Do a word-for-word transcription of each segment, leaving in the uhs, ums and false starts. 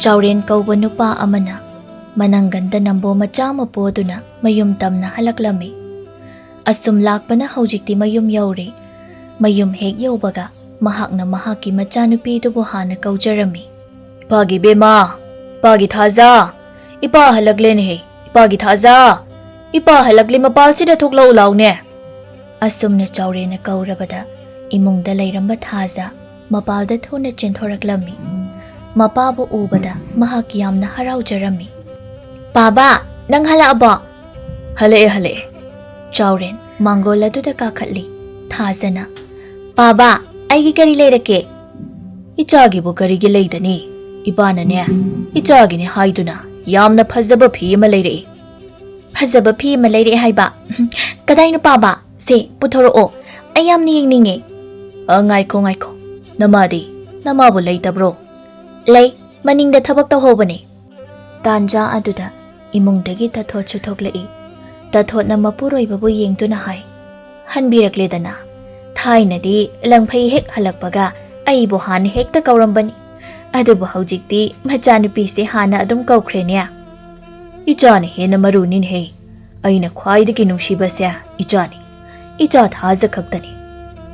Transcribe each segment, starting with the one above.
ꯆꯥꯎꯔꯦꯟ ꯀꯧꯕ ꯅꯨꯄꯥ ꯑꯃꯅ ꯃꯅꯪꯒꯟꯗ ꯅꯝꯕꯣ ꯃꯆꯥ ꯑꯃ ꯄꯣꯗꯨꯅ ꯃꯌꯨꯝ ꯇꯝꯅ ꯍꯜꯂꯛꯂꯝꯃꯤ꯫ ꯑꯁꯨꯝ ꯂꯥꯛꯄꯅ ꯍꯧꯖꯤꯛꯇꯤ ꯃꯌꯨꯝ ꯌꯧꯔꯦ꯫ ꯃꯌꯨꯝ ꯍꯦꯛ ꯌꯧꯕꯒ ꯃꯍꯥꯛꯅ ꯃꯍꯥꯛꯀꯤ ꯃꯆꯥꯅꯨꯄꯤꯗꯨꯕꯨ ꯍꯥꯟꯅ ꯀꯧꯖꯔꯝꯃꯤ꯫ "ꯏꯄꯥꯒꯤ ꯕꯦꯝꯃ, ꯏꯄꯥꯒꯤ ꯊꯥꯖ, ꯏꯄꯥ ꯍꯜꯂꯛꯂꯦꯅꯦꯍꯦ, ꯏꯄꯥꯒꯤ ꯊꯥꯖ, ꯏꯄꯥ ꯍꯜꯂꯛꯂꯦ, ꯃꯄꯥꯜꯁꯤꯗ ꯊꯣꯛꯂꯛꯎ ꯂꯥꯎꯅꯦ!" ꯑꯁꯨꯝꯅ ꯆꯥꯎꯔꯦꯟꯅ ꯀꯧꯔꯕꯗ ꯏꯃꯨꯡꯗ ꯂꯩꯔꯝꯕ ꯊꯥꯖ ꯃꯄꯥꯜꯗ ꯊꯨꯅ ꯆꯦꯟꯊꯣꯔꯛꯂꯝꯃꯤ꯫ ꯃꯄꯥꯕꯨ ꯎꯕꯗ ꯃꯍꯥꯛ ꯌꯥꯝꯅ ꯍꯔꯥꯎꯖꯔꯝꯃꯤ꯫ "ꯄꯥꯕꯥ, ꯅꯪ ꯍꯜꯂꯛꯑꯕꯣ?" "ꯍꯜꯂꯛꯑꯦ, ꯍꯜꯂꯛꯑꯦ꯫" ꯆꯥꯎꯔꯦꯟ ꯃꯥꯡꯒꯣꯜ ꯑꯗꯨꯗ ꯀꯥꯈꯠꯂꯤ꯫ ꯊꯥꯖꯅ, "ꯄꯥꯕꯥ, ꯑꯩꯒꯤ ꯀꯔꯤ ꯂꯩꯔꯛꯀꯦ?" "ꯏꯆꯥꯒꯤꯕꯨ ꯀꯔꯤꯒꯤ ꯂꯩꯗꯅꯤ? ꯏꯄꯥꯅꯅꯦ, ꯏꯆꯥꯒꯤꯅꯦ ꯍꯥꯏꯗꯨꯅ ꯌꯥꯝꯅ ꯐꯖꯕ ꯐꯤ ꯑꯃ ꯂꯩꯔꯛꯏ꯫" "ꯐꯖꯕ ꯐꯤ ꯑꯃ ꯂꯩꯔꯛꯑꯦ ꯍꯥꯏꯕ? ꯀꯗꯥꯏꯅꯣ ꯄꯥꯕꯥ? ꯁꯦ, ꯄꯨꯊꯣꯔꯛꯑꯣ, ꯑꯩ ꯌꯥꯝꯅ ꯌꯦꯡꯅꯤꯡꯉꯦ꯫" "ꯑ, ꯉꯥꯏꯈꯣ, ꯉꯥꯏꯈꯣ, ꯅꯃꯥꯗꯤ, ꯅꯃꯥꯕꯨ ꯂꯩꯇꯕ꯭ꯔꯣ?" "ꯂꯩ, ꯃꯅꯤꯡꯗ ꯊꯕꯛ ꯇꯧꯍꯧꯕꯅꯦ꯫" ꯇꯥꯟꯖꯥ ꯑꯗꯨꯗ ꯏꯃꯨꯡꯗꯒꯤ ꯇꯥꯊꯣꯠꯁꯨ ꯊꯣꯛꯂꯛꯏ꯫ ꯇꯥꯊꯣꯠꯅ ꯃꯄꯨꯔꯣꯏꯕꯕꯨ ꯌꯦꯡꯗꯨꯅ ꯍꯥꯏ, "ꯍꯟꯕꯤꯔꯛꯂꯦꯗꯅ꯫ ꯊꯥꯏꯅꯗꯤ ꯂꯪꯐꯩ ꯍꯦꯛ ꯍꯜꯂꯛꯄꯒ ꯑꯩꯕꯨ ꯍꯥꯟꯅ ꯍꯦꯛꯇ ꯀꯧꯔꯝꯕꯅꯤ, ꯑꯗꯨꯕꯨ ꯍꯧꯖꯤꯛꯇꯤ ꯃꯆꯥꯅꯨꯄꯤꯁꯦ ꯍꯥꯟꯅ ꯑꯗꯨꯝ ꯀꯧꯈ꯭ꯔꯦꯅꯦ꯫" "ꯏꯆꯥꯅ ꯍꯦꯟꯅ ꯃꯔꯨꯅꯤꯅꯦꯍꯦ꯫ ꯑꯩꯅ ꯈ꯭ꯋꯥꯏꯗꯒꯤ ꯅꯨꯡꯁꯤꯕꯁꯦ ꯏꯆꯥꯅꯤ꯫ ꯏꯆꯥ ꯊꯥꯖ ꯈꯛꯇꯅꯤ꯫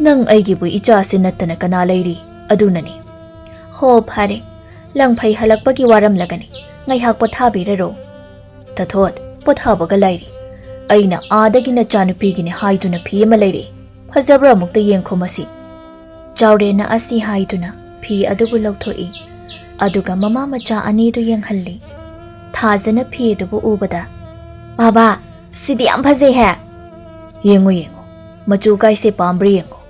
ꯅꯪ ꯑꯩꯒꯤꯕꯨ ꯏꯆꯥꯁꯦ ꯅꯠꯇꯅ ꯀꯅꯥ ꯂꯩꯔꯤ? ꯑꯗꯨꯅꯅꯤ꯫" "ꯍꯣ, ꯐꯔꯦ, ꯂꯪꯐꯩ ꯍꯜꯂꯛꯄꯒꯤ ꯋꯥꯔꯝꯂꯒꯅꯤ, ꯉꯥꯏꯍꯥꯛ ꯄꯣꯊꯥꯕꯤꯔꯔꯣ꯫" "ꯇꯥꯊꯣꯠ, ꯄꯣꯊꯥꯕꯒ ꯂꯥꯏꯔꯤ꯫ ꯑꯩꯅ ꯑꯥꯗꯒꯤ ꯅꯆꯥꯅꯨꯄꯤꯒꯤꯅꯤ ꯍꯥꯏꯗꯨꯅ ꯐꯤ ꯑꯃ ꯂꯩꯔꯛꯏ꯫ ꯐꯖꯕ꯭ꯔꯥ ꯑꯃꯨꯛꯇ ꯌꯦꯡꯈꯣ ꯃꯁꯤ꯫" ꯆꯥꯎꯔꯦꯟꯅ ꯑꯁꯤ ꯍꯥꯏꯗꯨꯅ ꯐꯤ ꯑꯗꯨꯕꯨ ꯂꯧꯊꯣꯛꯏ꯫ ꯑꯗꯨꯒ ꯃꯃꯥ ꯃꯆꯥ ꯑꯅꯤꯗꯨ ꯌꯦꯡꯍꯜꯂꯤ꯫ ꯊꯥꯖꯅ ꯐꯤ ꯑꯗꯨꯕꯨ ꯎꯕꯗ, "ꯕꯥꯕꯥ, ꯁꯤꯗꯤ ꯌꯥꯝ ꯐꯖꯩꯍꯦ!" "ꯌꯦꯡꯉꯨ, ꯌꯦꯡꯉꯨ, ꯃꯆꯨ ꯀꯥꯏꯁꯦ ꯄꯥꯝꯕ꯭ꯔꯥ ꯌꯦꯡꯉꯨ꯫"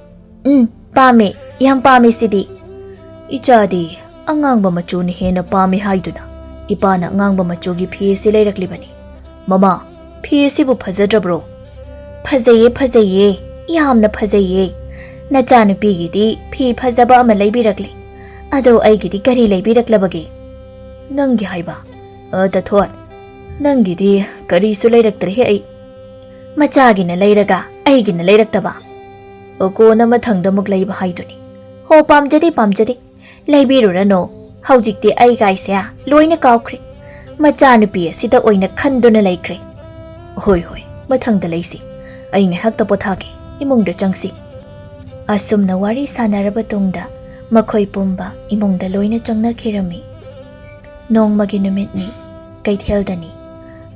"ꯎꯝ, ꯄꯥꯝꯃꯦ, ꯌꯥꯝ ꯄꯥꯝꯃꯦ ꯁꯤꯗꯤ꯫" "ꯏꯆꯥꯗꯤ ꯑꯉꯥꯡꯕ ꯃꯆꯨꯅ ꯍꯦꯟꯅ ꯄꯥꯝꯃꯤ ꯍꯥꯏꯗꯨꯅ ꯏꯄꯥꯅ ꯑꯉꯥꯡꯕ ꯃꯆꯨꯒꯤ ꯐꯤ ꯑꯁꯤ ꯂꯩꯔꯛꯂꯤꯕꯅꯤ꯫ ꯃꯃꯥ, ꯐꯤ ꯑꯁꯤꯕꯨ ꯐꯖꯗ꯭ꯔꯕ꯭ꯔꯣ?" "ꯐꯖꯩꯌꯦ, ꯐꯖꯩꯌꯦ, ꯌꯥꯝꯅ ꯐꯖꯩꯌꯦ꯫ ꯅꯆꯥꯅꯨꯄꯤꯒꯤꯗꯤ ꯐꯤ ꯐꯖꯕ ꯑꯃ ꯂꯩꯕꯤꯔꯛꯂꯦ, ꯑꯗꯣ ꯑꯩꯒꯤꯗꯤ ꯀꯔꯤ ꯂꯩꯕꯤꯔꯛꯂꯕꯒꯦ?" "ꯅꯪꯒꯤ ꯍꯥꯏꯕ? ꯑ, ꯇꯥꯊꯣꯠ, ꯅꯪꯒꯤꯗꯤ ꯀꯔꯤꯁꯨ ꯂꯩꯔꯛꯇ꯭ꯔꯦꯍꯦ ꯑꯩ꯫" "ꯃꯆꯥꯒꯤꯅ ꯂꯩꯔꯒ ꯑꯩꯒꯤꯅ ꯂꯩꯔꯛꯇꯕ?" "ꯑꯣ, ꯀꯣꯟꯅ ꯃꯊꯪꯗ ꯑꯃꯨꯛ ꯂꯩꯕ ꯍꯥꯏꯗꯨꯅꯤ꯫" "ꯍꯣ, ꯄꯥꯝꯖꯗꯦ, ꯄꯥꯝꯖꯗꯦ, ꯂꯩꯕꯤꯔꯨꯔꯅꯨ꯫ ꯍꯧꯖꯤꯛꯇꯤ ꯑꯩꯒꯥꯏꯁꯦ ꯂꯣꯏꯅ ꯀꯥꯎꯈ꯭ꯔꯦ꯫ ꯃꯆꯥꯅꯨꯄꯤ ꯑꯁꯤꯗ ꯑꯣꯏꯅ ꯈꯟꯗꯨꯅ ꯂꯩꯈ꯭ꯔꯦ꯫ ꯍꯣꯏ, ꯍꯣꯏ, ꯃꯊꯪꯗ ꯂꯩꯁꯤ꯫ ꯑꯩ ꯉꯥꯏꯍꯥꯛꯇ ꯄꯣꯊꯥꯒꯦ꯫ ꯏꯃꯨꯡꯗ ꯆꯪꯁꯤ꯫ ꯑꯁꯨꯝꯅ ꯋꯥꯔꯤ ꯁꯥꯟꯅꯔꯕ ꯇꯨꯡꯗ ꯃꯈꯣꯏ ꯄꯨꯝꯕ ꯏꯃꯨꯡꯗ ꯂꯣꯏꯅ ꯆꯪꯅꯈꯤꯔꯝꯃꯤ꯫ ꯅꯣꯡꯃꯒꯤ ꯅꯨꯃꯤꯠꯅꯤ꯫ ꯀꯩꯊꯦꯜꯗꯅꯤ꯫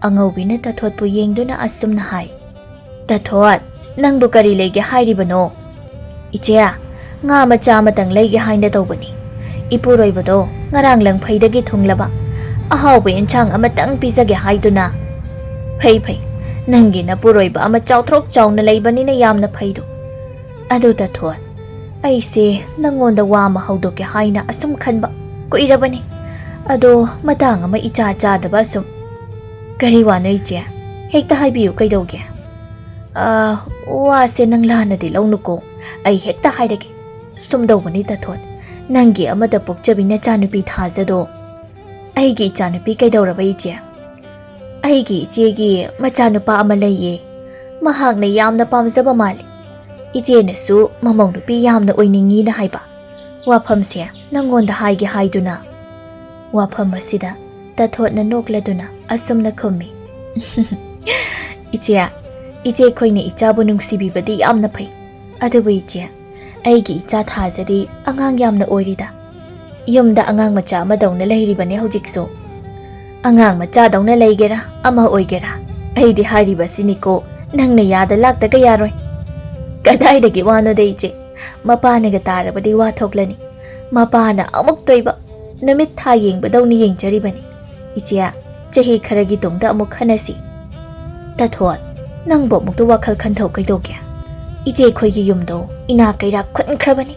ꯑꯉꯧꯕꯤꯅ ꯇꯥꯊꯣꯠꯄꯨ ꯌꯦꯡꯗꯨꯅ ꯑꯁꯨꯝꯅ ꯍꯥꯏ, "ꯇꯥꯊꯣꯠ, ꯅꯪꯕꯨ ꯀꯔꯤ ꯂꯩꯒꯦ ꯍꯥꯏꯔꯤꯕꯅꯣ?" "ꯏꯆꯦ, ꯉꯥ ꯃꯆꯥ ꯑꯃꯇꯪ ꯂꯩꯒꯦ ꯍꯥꯏꯅ ꯇꯧꯕꯅꯤ꯫ ꯏꯄꯨꯔꯣꯏꯕꯗꯣ ꯉꯔꯥꯡ ꯂꯪꯐꯩꯗꯒꯤ ꯊꯨꯡꯂꯕ ꯑꯍꯥꯎꯕ ꯑꯦꯟꯁꯥꯡ ꯑꯃꯇꯪ ꯄꯤꯖꯒꯦ ꯍꯥꯏꯗꯨꯅ꯫" "ꯐꯩ, ꯐꯩ, ꯅꯪꯒꯤ ꯅꯄꯨꯔꯣꯏꯕ ꯑꯃ ꯆꯥꯎꯊ꯭ꯔꯣꯛ ꯆꯥꯎꯅ ꯂꯩꯕꯅꯤꯅ ꯌꯥꯝꯅ ꯐꯩꯗꯣ꯫ ꯑꯗꯨ ꯇꯥꯊꯣꯠ, ꯑꯩꯁꯦ ꯅꯪꯉꯣꯟꯗ ꯋꯥ ꯑꯃ ꯍꯧꯗꯣꯛꯀꯦ ꯍꯥꯏꯅ ꯑꯁꯨꯝ ꯈꯟꯕ ꯀꯨꯏꯔꯕꯅꯤ꯫ ꯑꯗꯣ ꯃꯇꯥꯡ ꯑꯃ ꯏꯆꯥ ꯆꯥꯗꯕ ꯑꯁꯨꯝ꯫" "ꯀꯔꯤ ꯋꯥꯅꯣ ꯏꯆꯦ? ꯍꯦꯛꯇ ꯍꯥꯏꯕꯤꯌꯨ, ꯀꯩꯗꯧꯒꯦ?" "ꯑ, ꯋꯥꯁꯦ ꯅꯪ ꯂꯥꯟꯅꯗꯤ ꯂꯧꯅꯨꯀꯣ꯫ ꯑꯩ ꯍꯦꯛꯇ ꯍꯥꯏꯔꯒꯦ꯫ ꯁꯨꯝꯗꯧꯕꯅꯤ ꯇꯥꯊꯣꯠ, ꯅꯪꯒꯤ ꯑꯃꯗ ꯄꯣꯛꯆꯕꯤ ꯅꯆꯥꯅꯨꯄꯤ ꯊꯥꯖꯗꯣ꯫" "ꯑꯩꯒꯤ ꯏꯆꯥꯅꯨꯄꯤ ꯀꯩꯗꯧꯔꯕ ꯏꯆꯦ?" "ꯑꯩꯒꯤ ꯏꯆꯦꯒꯤ ꯃꯆꯥꯅꯨꯄꯥ ꯑꯃ ꯂꯩꯌꯦ꯫ ꯃꯍꯥꯛꯅ ꯌꯥꯝꯅ ꯄꯥꯝꯖꯕ ꯃꯥꯜꯂꯤ꯫ ꯏꯆꯦꯅꯁꯨ ꯃꯃꯧ ꯅꯨꯄꯤ ꯌꯥꯝꯅ ꯑꯣꯏꯅꯤꯡꯉꯤꯅ ꯍꯥꯏꯕ꯫ ꯋꯥꯐꯝꯁꯦ ꯅꯪꯉꯣꯟꯗ ꯍꯥꯏꯒꯦ ꯍꯥꯏꯗꯨꯅ꯫" ꯋꯥꯐꯝ ꯑꯁꯤꯗ ꯇꯥꯊꯣꯠꯅ ꯅꯣꯛꯂꯗꯨꯅ ꯑꯁꯨꯝꯅ ꯈꯨꯝꯃꯤ, "ꯏꯆꯦ, ꯏꯆꯦ, ꯑꯩꯈꯣꯏꯅ ꯏꯆꯥꯕꯨ ꯅꯨꯡꯁꯤꯕꯤꯕꯗꯤ ꯌꯥꯝꯅ ꯐꯩ꯫ ꯑꯗꯨꯕꯨ ꯏꯆꯦ, ꯑꯩꯒꯤ ꯏꯆꯥ ꯊꯥꯖꯗꯤ ꯑꯉꯥꯡ ꯌꯥꯝꯅ ꯑꯣꯏꯔꯤꯗ꯫ ꯌꯨꯝꯗ ꯑꯉꯥꯡ ꯃꯆꯥ ꯑꯃꯗꯧꯅ ꯂꯩꯔꯤꯕꯅꯦ ꯍꯧꯖꯤꯛꯁꯨ꯫ ꯑꯉꯥꯡ ꯃꯆꯥꯗꯧꯅ ꯂꯩꯒꯦꯔꯥ ꯑꯃ ꯑꯣꯏꯒꯦꯔꯥ, ꯑꯩꯗꯤ ꯍꯥꯏꯔꯤꯕꯁꯤꯅꯤꯀꯣ, ꯅꯪꯅ ꯌꯥꯗ ꯂꯥꯛꯇꯒ ꯌꯥꯔꯣꯏ꯫" "ꯀꯗꯥꯏꯗꯒꯤ ꯋꯥꯅꯣꯗ ꯏꯆꯦ, ꯃꯄꯥꯅꯒ ꯇꯥꯔꯕꯗꯤ ꯋꯥ ꯊꯣꯛꯂꯅꯤ꯫ ꯃꯄꯥꯅ ꯑꯃꯨꯛꯇꯣꯏꯕ ꯅꯨꯃꯤꯠ ꯊꯥ ꯌꯦꯡꯕꯗꯧꯅ ꯌꯦꯡꯖꯔꯤꯕꯅꯤ꯫ ꯏꯆꯦ, ꯆꯍꯤ ꯈꯔꯒꯤ ꯇꯨꯡꯗ ꯑꯃꯨꯛ ꯈꯟꯅꯁꯤ꯫" "ꯇꯥꯊꯣꯠ, ꯅꯪꯕꯨ ꯑꯃꯨꯛꯇ ꯋꯥꯈꯜ ꯈꯟꯊꯧ ꯀꯩꯗꯧꯒꯦ? ꯏꯆꯦ ꯑꯩꯈꯣꯏꯒꯤ ꯌꯨꯝꯗꯣ ꯏꯅꯥ ꯀꯩꯔꯥꯛ ꯈꯨꯟꯈ꯭ꯔꯕꯅꯤ꯫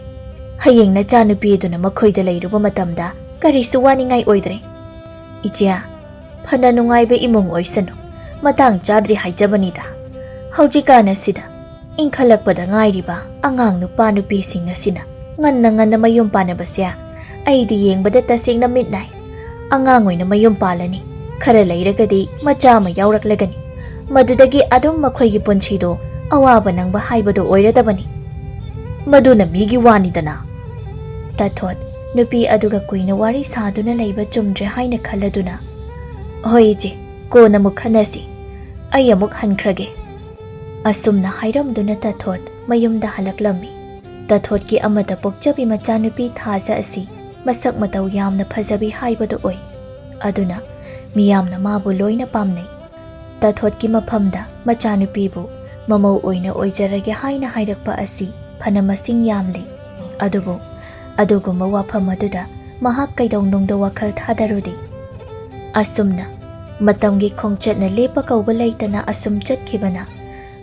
ꯍꯌꯦꯡ ꯅꯆꯥꯅꯨꯄꯤ ꯑꯗꯨꯅ ꯃꯈꯣꯏꯗ ꯂꯩꯔꯨꯕ ꯃꯇꯝꯗ ꯀꯔꯤꯁꯨ ꯋꯥꯅꯤꯡꯉꯥꯏ ꯑꯣꯏꯗ꯭ꯔꯦ꯫" "ꯏꯆꯦ, ꯐꯅ ꯅꯨꯡꯉꯥꯏꯕ ꯏꯃꯨꯡ ꯑꯣꯏꯁꯅꯨ, ꯃꯇꯥꯡ ꯆꯥꯗ꯭ꯔꯤ ꯍꯥꯏꯖꯕꯅꯤꯗ꯫ ꯍꯧꯖꯤꯛꯀꯥꯟ ꯑꯁꯤꯗ ꯏꯟꯈꯠꯂꯛꯄꯗ ꯉꯥꯏꯔꯤꯕ ꯑꯉꯥꯡ ꯅꯨꯄꯥ ꯅꯨꯄꯤꯁꯤꯡ ꯑꯁꯤꯅ ꯉꯟꯅ ꯉꯟꯅ ꯃꯌꯨꯝ ꯄꯥꯟꯅꯕꯁꯦ ꯑꯩꯗꯤ ꯌꯦꯡꯕꯗ ꯇꯁꯦꯡꯅ ꯃꯤꯠ ꯅꯥꯏ꯫ ꯑꯉꯥꯡ ꯑꯣꯏꯅ ꯃꯌꯨꯝ ꯄꯥꯜꯂꯅꯤ, ꯈꯔ ꯂꯩꯔꯒꯗꯤ ꯃꯆꯥ ꯑꯃ ꯌꯥꯎꯔꯛꯂꯒꯅꯤ꯫ ꯃꯗꯨꯗꯒꯤ ꯑꯗꯨꯝ ꯃꯈꯣꯏꯒꯤ ꯄꯨꯟꯁꯤꯗꯣ ꯑꯋꯥꯕ ꯅꯪꯕ ꯍꯥꯏꯕꯗꯣ ꯑꯣꯏꯔꯗꯕꯅꯤ꯫ ꯃꯗꯨꯅ ꯃꯤꯒꯤ ꯋꯥꯅꯤꯗꯅ꯫" "ꯇꯥꯊꯣꯠ, ꯅꯨꯄꯤ ꯑꯗꯨꯒ ꯀꯨꯏꯅ ꯋꯥꯔꯤ ꯁꯥꯗꯨꯅ ꯂꯩꯕ ꯆꯨꯝꯗ꯭ꯔꯦ ꯍꯥꯏꯅ ꯈꯜꯂꯗꯨꯅ, "ꯍꯣꯏ ꯏꯆꯦ, ꯀꯣꯟꯅ ꯑꯃꯨꯛ ꯈꯟꯅꯁꯤ꯫ ꯑꯩ ꯑꯃꯨꯛ ꯍꯟꯈ꯭ꯔꯒꯦ," ꯑꯁꯨꯝꯅ ꯍꯥꯏꯔꯝꯗꯨꯅ ꯇꯥꯊꯣꯠ ꯃꯌꯨꯝꯗ ꯍꯜꯂꯛꯂꯝꯃꯤ꯫ ꯇꯥꯊꯣꯠꯀꯤ ꯑꯃꯗ ꯄꯣꯛꯆꯕꯤ ꯃꯆꯥꯅꯨꯄꯤ ꯊꯥꯖ ꯑꯁꯤ ꯃꯁꯛ ꯃꯇꯧ ꯌꯥꯝꯅ ꯐꯖꯕꯤ ꯍꯥꯏꯕꯗꯨ ꯑꯣꯏ꯫ ꯑꯗꯨꯅ ꯃꯤꯌꯥꯝꯅ ꯃꯥꯕꯨ ꯂꯣꯏꯅ ꯄꯥꯝꯅꯩ꯫ ꯇꯥꯊꯣꯠꯀꯤ ꯃꯐꯝꯗ ꯃꯆꯥꯅꯨꯄꯤꯕꯨ ꯃꯃꯧ ꯑꯣꯏꯅ ꯑꯣꯏꯖꯔꯒꯦ ꯍꯥꯏꯅ ꯍꯥꯏꯔꯛꯄ ꯑꯁꯤ ꯐꯅ ꯃꯁꯤꯡ ꯌꯥꯝꯂꯤ꯫ ꯑꯗꯨꯕꯨ ꯑꯗꯨꯒꯨꯝꯕ ꯋꯥꯐꯝ ꯑꯗꯨꯗ ꯃꯍꯥꯛ ꯀꯩꯗꯧꯅꯨꯡꯗ ꯋꯥꯈꯜ ꯊꯥꯗꯔꯨꯗꯦ꯫ ꯑꯁꯨꯝꯅ ꯃꯇꯝꯒꯤ ꯈꯣꯡꯆꯠꯅ ꯂꯦꯞꯄ ꯀꯧꯕ ꯂꯩꯇꯅ ꯑꯁꯨꯝ ꯆꯠꯈꯤꯕꯅ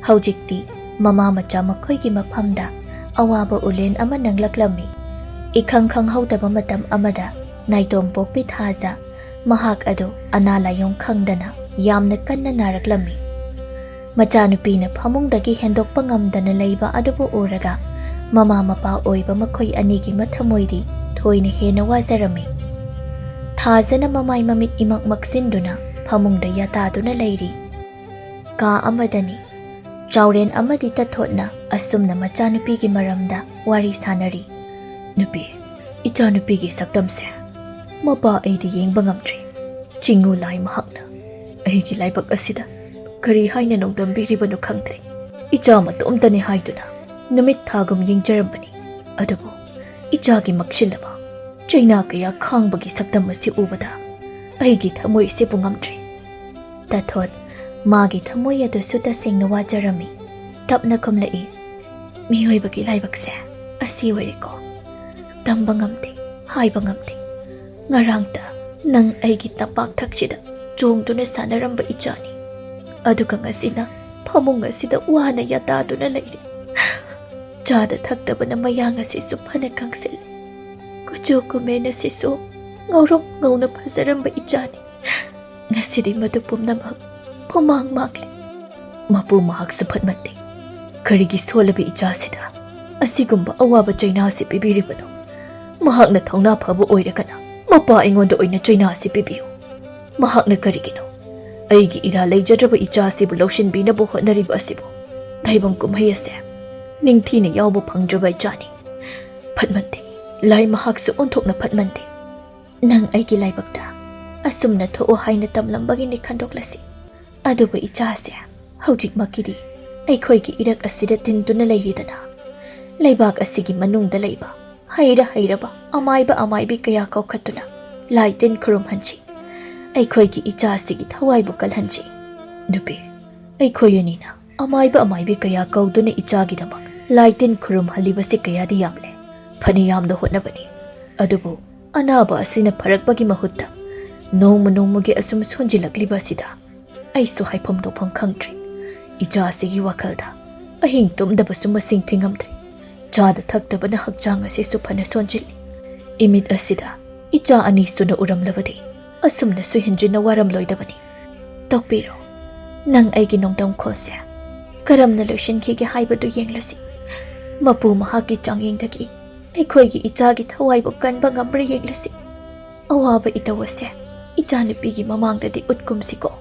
ꯍꯧꯖꯤꯛꯇꯤ ꯃꯃꯥ ꯃꯆꯥ ꯃꯈꯣꯏꯒꯤ ꯃꯐꯝꯗ ꯑꯋꯥꯕ ꯎꯂꯦꯟ ꯑꯃ ꯅꯪꯂꯛꯂꯝꯃꯤ꯫ ꯏꯈꯪ ꯈꯪꯍꯧꯗꯕ ꯃꯇꯝ ꯑꯃꯗ ꯅꯥꯏꯇꯣꯝ ꯄꯣꯛꯄꯤ ꯊꯥꯖ ꯃꯍꯥꯛ ꯑꯗꯨ ꯑꯅꯥ ꯂꯥꯏꯌꯣꯡ ꯈꯪꯗꯅ ꯌꯥꯝꯅ ꯀꯟꯅ ꯅꯥꯔꯛꯂꯝꯃꯤ꯫ ꯃꯆꯥꯅꯨꯄꯤꯅ ꯐꯃꯨꯡꯗꯒꯤ ꯍꯦꯟꯗꯣꯛꯄ ꯉꯝꯗꯅ ꯂꯩꯕ ꯑꯗꯨꯕꯨ ꯎꯔꯒ ꯃꯃꯥ ꯃꯄꯥ ꯑꯣꯏꯕ ꯃꯈꯣꯏ ꯑꯅꯤꯒꯤ ꯃꯊꯃꯣꯏꯗꯤ ꯊꯣꯏꯅ ꯍꯦꯟꯅ ꯋꯥꯖꯔꯝꯃꯤ꯫ ꯊꯥꯖꯅ ꯃꯃꯥꯏ ꯃꯃꯤꯠ ꯏꯃꯛ ꯃꯛꯁꯤꯟꯗꯨꯅ ꯐꯃꯨꯡꯗ ꯌꯥꯇꯥꯗꯨꯅ ꯂꯩꯔꯤ꯫ ꯀꯥ ꯑꯃꯗꯅꯤ꯫ ꯆꯥꯎꯔꯦꯟ ꯑꯃꯗꯤ ꯇꯥꯊꯣꯠꯅ ꯑꯁꯨꯝꯅ ꯃꯆꯥꯅꯨꯄꯤꯒꯤ ꯃꯔꯝꯗ ꯋꯥꯔꯤ ꯁꯥꯅꯔꯤ꯫ "ꯅꯨꯄꯤ, ꯏꯆꯥꯅꯨꯄꯤꯒꯤ ꯁꯛꯇꯝꯁꯦ ꯃꯄꯥ ꯑꯩꯗꯤ ꯌꯦꯡꯕ ꯉꯝꯗ꯭ꯔꯦ꯫ ꯆꯤꯡꯉꯨ ꯂꯥꯏ ꯃꯍꯥꯛꯅ ꯑꯩꯒꯤ ꯂꯥꯏꯕꯛ ꯑꯁꯤꯗ ꯀꯔꯤ ꯍꯥꯏꯅ ꯅꯣꯡꯗꯝꯕꯤꯔꯤꯕꯅꯣ ꯈꯪꯗ꯭ꯔꯦ꯫ ꯏꯆꯥ ꯃꯇꯣꯝꯇꯅꯤ ꯍꯥꯏꯗꯨꯅ ꯅꯨꯃꯤꯠ ꯊꯥꯒꯨꯝ ꯌꯦꯡꯖꯔꯝꯕꯅꯤ꯫ ꯑꯗꯨꯕꯨ ꯏꯆꯥꯒꯤ ꯃꯛꯁꯤꯜꯂꯕ ꯆꯩꯅꯥ ꯀꯌꯥ ꯈꯥꯡꯕꯒꯤ ꯁꯛꯇꯝ ꯑꯁꯤ ꯎꯕꯗ ꯑꯩꯒꯤ ꯊꯃꯣꯏꯁꯤꯕꯨ ꯉꯝꯗ꯭ꯔꯦ꯫" ꯇꯥꯊꯣꯠ ꯃꯥꯒꯤ ꯊꯃꯣꯏ ꯑꯗꯨꯁꯨ ꯇꯁꯦꯡꯅ ꯋꯥꯖꯔꯝꯃꯤ꯫ ꯇꯞꯅ ꯈꯨꯝꯂꯛꯏ, "ꯃꯤꯑꯣꯏꯕꯒꯤ ꯂꯥꯏꯕꯛꯁꯦ ꯑꯁꯤ ꯑꯣꯏꯔꯦꯀꯣ꯫ ꯇꯝꯕ ꯉꯝꯗꯦ, ꯍꯥꯏꯕ ꯉꯝꯗꯦ꯫ ꯉꯔꯥꯡꯇ ꯅꯪ ꯑꯩꯒꯤ ꯇꯝꯄꯥꯛ ꯊꯛꯁꯤꯗ ꯆꯣꯡꯗꯨꯅ ꯁꯥꯟꯅꯔꯝꯕ ꯏꯆꯥꯅꯤ꯫ ꯑꯗꯨꯒ ꯉꯁꯤꯅ ꯐꯃꯨꯡ ꯑꯁꯤꯗ ꯋꯥꯅ ꯌꯥꯇꯥꯗꯨꯅ ꯂꯩꯔꯦ꯫ ꯆꯥꯗ ꯊꯛꯇꯕꯅ ꯃꯌꯥꯡ ꯑꯁꯤꯁꯨ ꯐꯅ ꯀꯪꯁꯤꯜꯂꯦ꯫ ꯀꯨꯆꯨ ꯀꯨꯃꯦꯟ ꯑꯁꯤꯁꯨ ꯉꯧꯔꯣꯛ ꯉꯧꯅ ꯐꯖꯔꯝꯕ ꯏꯆꯥꯅꯤ꯫ ꯉꯁꯤꯗꯤ ꯃꯗꯨ ꯄꯨꯝꯅꯃꯛ ꯄꯨꯃꯥꯡ ꯃꯥꯡꯂꯦ꯫" ꯃꯄꯨ ꯃꯍꯥꯛꯁꯨ ꯐꯠꯃꯟꯗꯦ꯫ ꯀꯔꯤꯒꯤ ꯁꯣꯜꯂꯕ ꯏꯆꯥꯁꯤꯗ ꯑꯁꯤꯒꯨꯝꯕ ꯑꯋꯥꯕ ꯆꯩꯅꯥ ꯑꯁꯤ ꯄꯤꯕꯤꯔꯤꯕꯅꯣ? ꯃꯍꯥꯛꯅ ꯊꯧꯅꯥ ꯐꯕ ꯑꯣꯏꯔꯒꯅ ꯃꯄꯥ ꯑꯩꯉꯣꯟꯗ ꯑꯣꯏꯅ ꯆꯩꯅꯥ ꯑꯁꯤ ꯄꯤꯕꯤꯌꯨ꯫ ꯃꯍꯥꯛꯅ ꯀꯔꯤꯒꯤꯅꯣ ꯑꯩꯒꯤ ꯏꯔꯥ ꯂꯩꯖꯗ꯭ꯔꯕ ꯏꯆꯥ ꯑꯁꯤꯕꯨ ꯂꯧꯁꯤꯟꯕꯤꯅꯕ ꯍꯣꯠꯅꯔꯤꯕ ꯑꯁꯤꯕꯨ? ꯇꯥꯏꯕꯪ ꯀꯨꯝꯍꯩ ꯑꯁꯦ ꯅꯤꯡꯊꯤꯅ ꯌꯥꯎꯕ ꯐꯪꯗ꯭ꯔꯕ ꯏꯆꯥꯅꯤ꯫ ꯐꯠꯃꯟꯗꯦ꯫ ꯂꯥꯏ ꯃꯍꯥꯛꯁꯨ ꯑꯣꯟꯊꯣꯛꯅ ꯐꯠꯃꯟꯗꯦ꯫ ꯅꯪ ꯑꯩꯒꯤ ꯂꯥꯏꯕꯛꯇ ꯑꯁꯨꯝꯅ ꯊꯣꯛꯎ ꯍꯥꯏꯅ ꯇꯝꯂꯝꯕꯒꯤꯅꯤ ꯈꯟꯗꯣꯛꯂꯁꯤ꯫ ꯑꯗꯨꯕꯨ ꯏꯆꯥꯁꯦ ꯍꯧꯖꯤꯛꯃꯛꯀꯤꯗꯤ ꯑꯩꯈꯣꯏꯒꯤ ꯏꯔꯛ ꯑꯁꯤꯗ ꯇꯤꯟꯗꯨꯅ ꯂꯩꯔꯤꯗꯅ, ꯂꯩꯕꯥꯛ ꯑꯁꯤꯒꯤ ꯃꯅꯨꯡꯗ ꯂꯩꯕ ꯍꯩꯔ ꯍꯩꯔꯕ ꯑꯃꯥꯏꯕ ꯑꯃꯥꯏꯕꯤ ꯀꯌꯥ ꯀꯧꯈꯠꯇꯨꯅ ꯂꯥꯏ ꯇꯤꯟ ꯈꯨꯔꯨꯝꯍꯟꯁꯤ꯫ ꯑꯩꯈꯣꯏꯒꯤ ꯏꯆꯥꯁꯤꯒꯤ ꯊꯋꯥꯏꯕꯨ ꯀꯜꯍꯟꯁꯤ꯫ ꯅꯨꯄꯤ, ꯑꯩꯈꯣꯏ ꯑꯅꯤꯅ ꯑꯃꯥꯏꯕ ꯑꯃꯥꯏꯕꯤ ꯀꯌꯥ ꯀꯧꯗꯨꯅ ꯏꯆꯥꯒꯤꯗꯃꯛ ꯂꯥꯏ ꯇꯤꯟ ꯈꯨꯔꯨꯝꯍꯜꯂꯤꯕꯁꯤ ꯀꯌꯥꯗꯤ ꯌꯥꯝꯂꯦ꯫ ꯐꯅ ꯌꯥꯝꯅ ꯍꯣꯠꯅꯕꯅꯤ, ꯑꯗꯨꯕꯨ ꯑꯅꯥꯕ ꯑꯁꯤꯅ ꯐꯔꯛꯄꯒꯤ ꯃꯍꯨꯠꯇ ꯅꯣꯡꯃ ꯅꯣꯡꯃꯒꯤ ꯑꯁꯨꯝ ꯁꯣꯟꯖꯤꯜꯂꯛꯂꯤꯕ ꯑꯁꯤꯗ ꯑꯩꯁꯨ ꯍꯥꯏꯐꯝ ꯇꯧꯐꯝ ꯈꯪꯗ꯭ꯔꯦ꯫ ꯏꯆꯥ ꯑꯁꯤꯒꯤ ꯋꯥꯈꯜꯗ ꯑꯍꯤꯡ ꯇꯨꯝꯗꯕꯁꯨ ꯃꯁꯤꯡ ꯊꯤꯉꯝꯗ꯭ꯔꯦ꯫ ꯆꯥꯗ ꯊꯛꯇꯕꯅ ꯍꯛꯆꯥꯡ ꯑꯁꯤꯁꯨ ꯐꯅ ꯁꯣꯟꯖꯤꯜꯂꯤ꯫ ꯏꯃꯤꯠ ꯑꯁꯤꯗ ꯏꯆꯥ ꯑꯅꯤ ꯁꯨꯅ ꯎꯔꯝꯂꯕꯗꯤ ꯑꯁꯨꯝꯅꯁꯨ ꯍꯦꯟꯖꯤꯟꯅ ꯋꯥꯔꯝꯂꯣꯏꯗꯕꯅꯤ꯫ ꯇꯣꯛꯄꯤꯔꯣ, ꯅꯪ ꯑꯩꯒꯤ ꯅꯣꯡꯗꯝꯈꯣꯜꯁꯦ ꯀꯔꯝꯅ ꯂꯣꯏꯁꯤꯟꯈꯤꯒꯦ ꯍꯥꯏꯕꯗꯨ ꯌꯦꯡꯂꯁꯤ꯫ ꯃꯄꯨ ꯃꯍꯥꯛꯀꯤ ꯆꯥꯡꯌꯦꯡꯗꯒꯤ ꯑꯩꯈꯣꯏꯒꯤ ꯏꯆꯥꯒꯤ ꯊꯋꯥꯏꯕꯨ ꯀꯟꯕ ꯉꯝꯕ꯭ꯔꯥ ꯌꯦꯡꯂꯁꯤ꯫ ꯑꯋꯥꯕ ꯏꯇꯧ ꯑꯁꯦ ꯏꯆꯥꯅꯨꯄꯤꯒꯤ ꯃꯃꯥꯡꯗꯗꯤ ꯎꯠꯀꯨꯝꯁꯤꯀꯣ꯫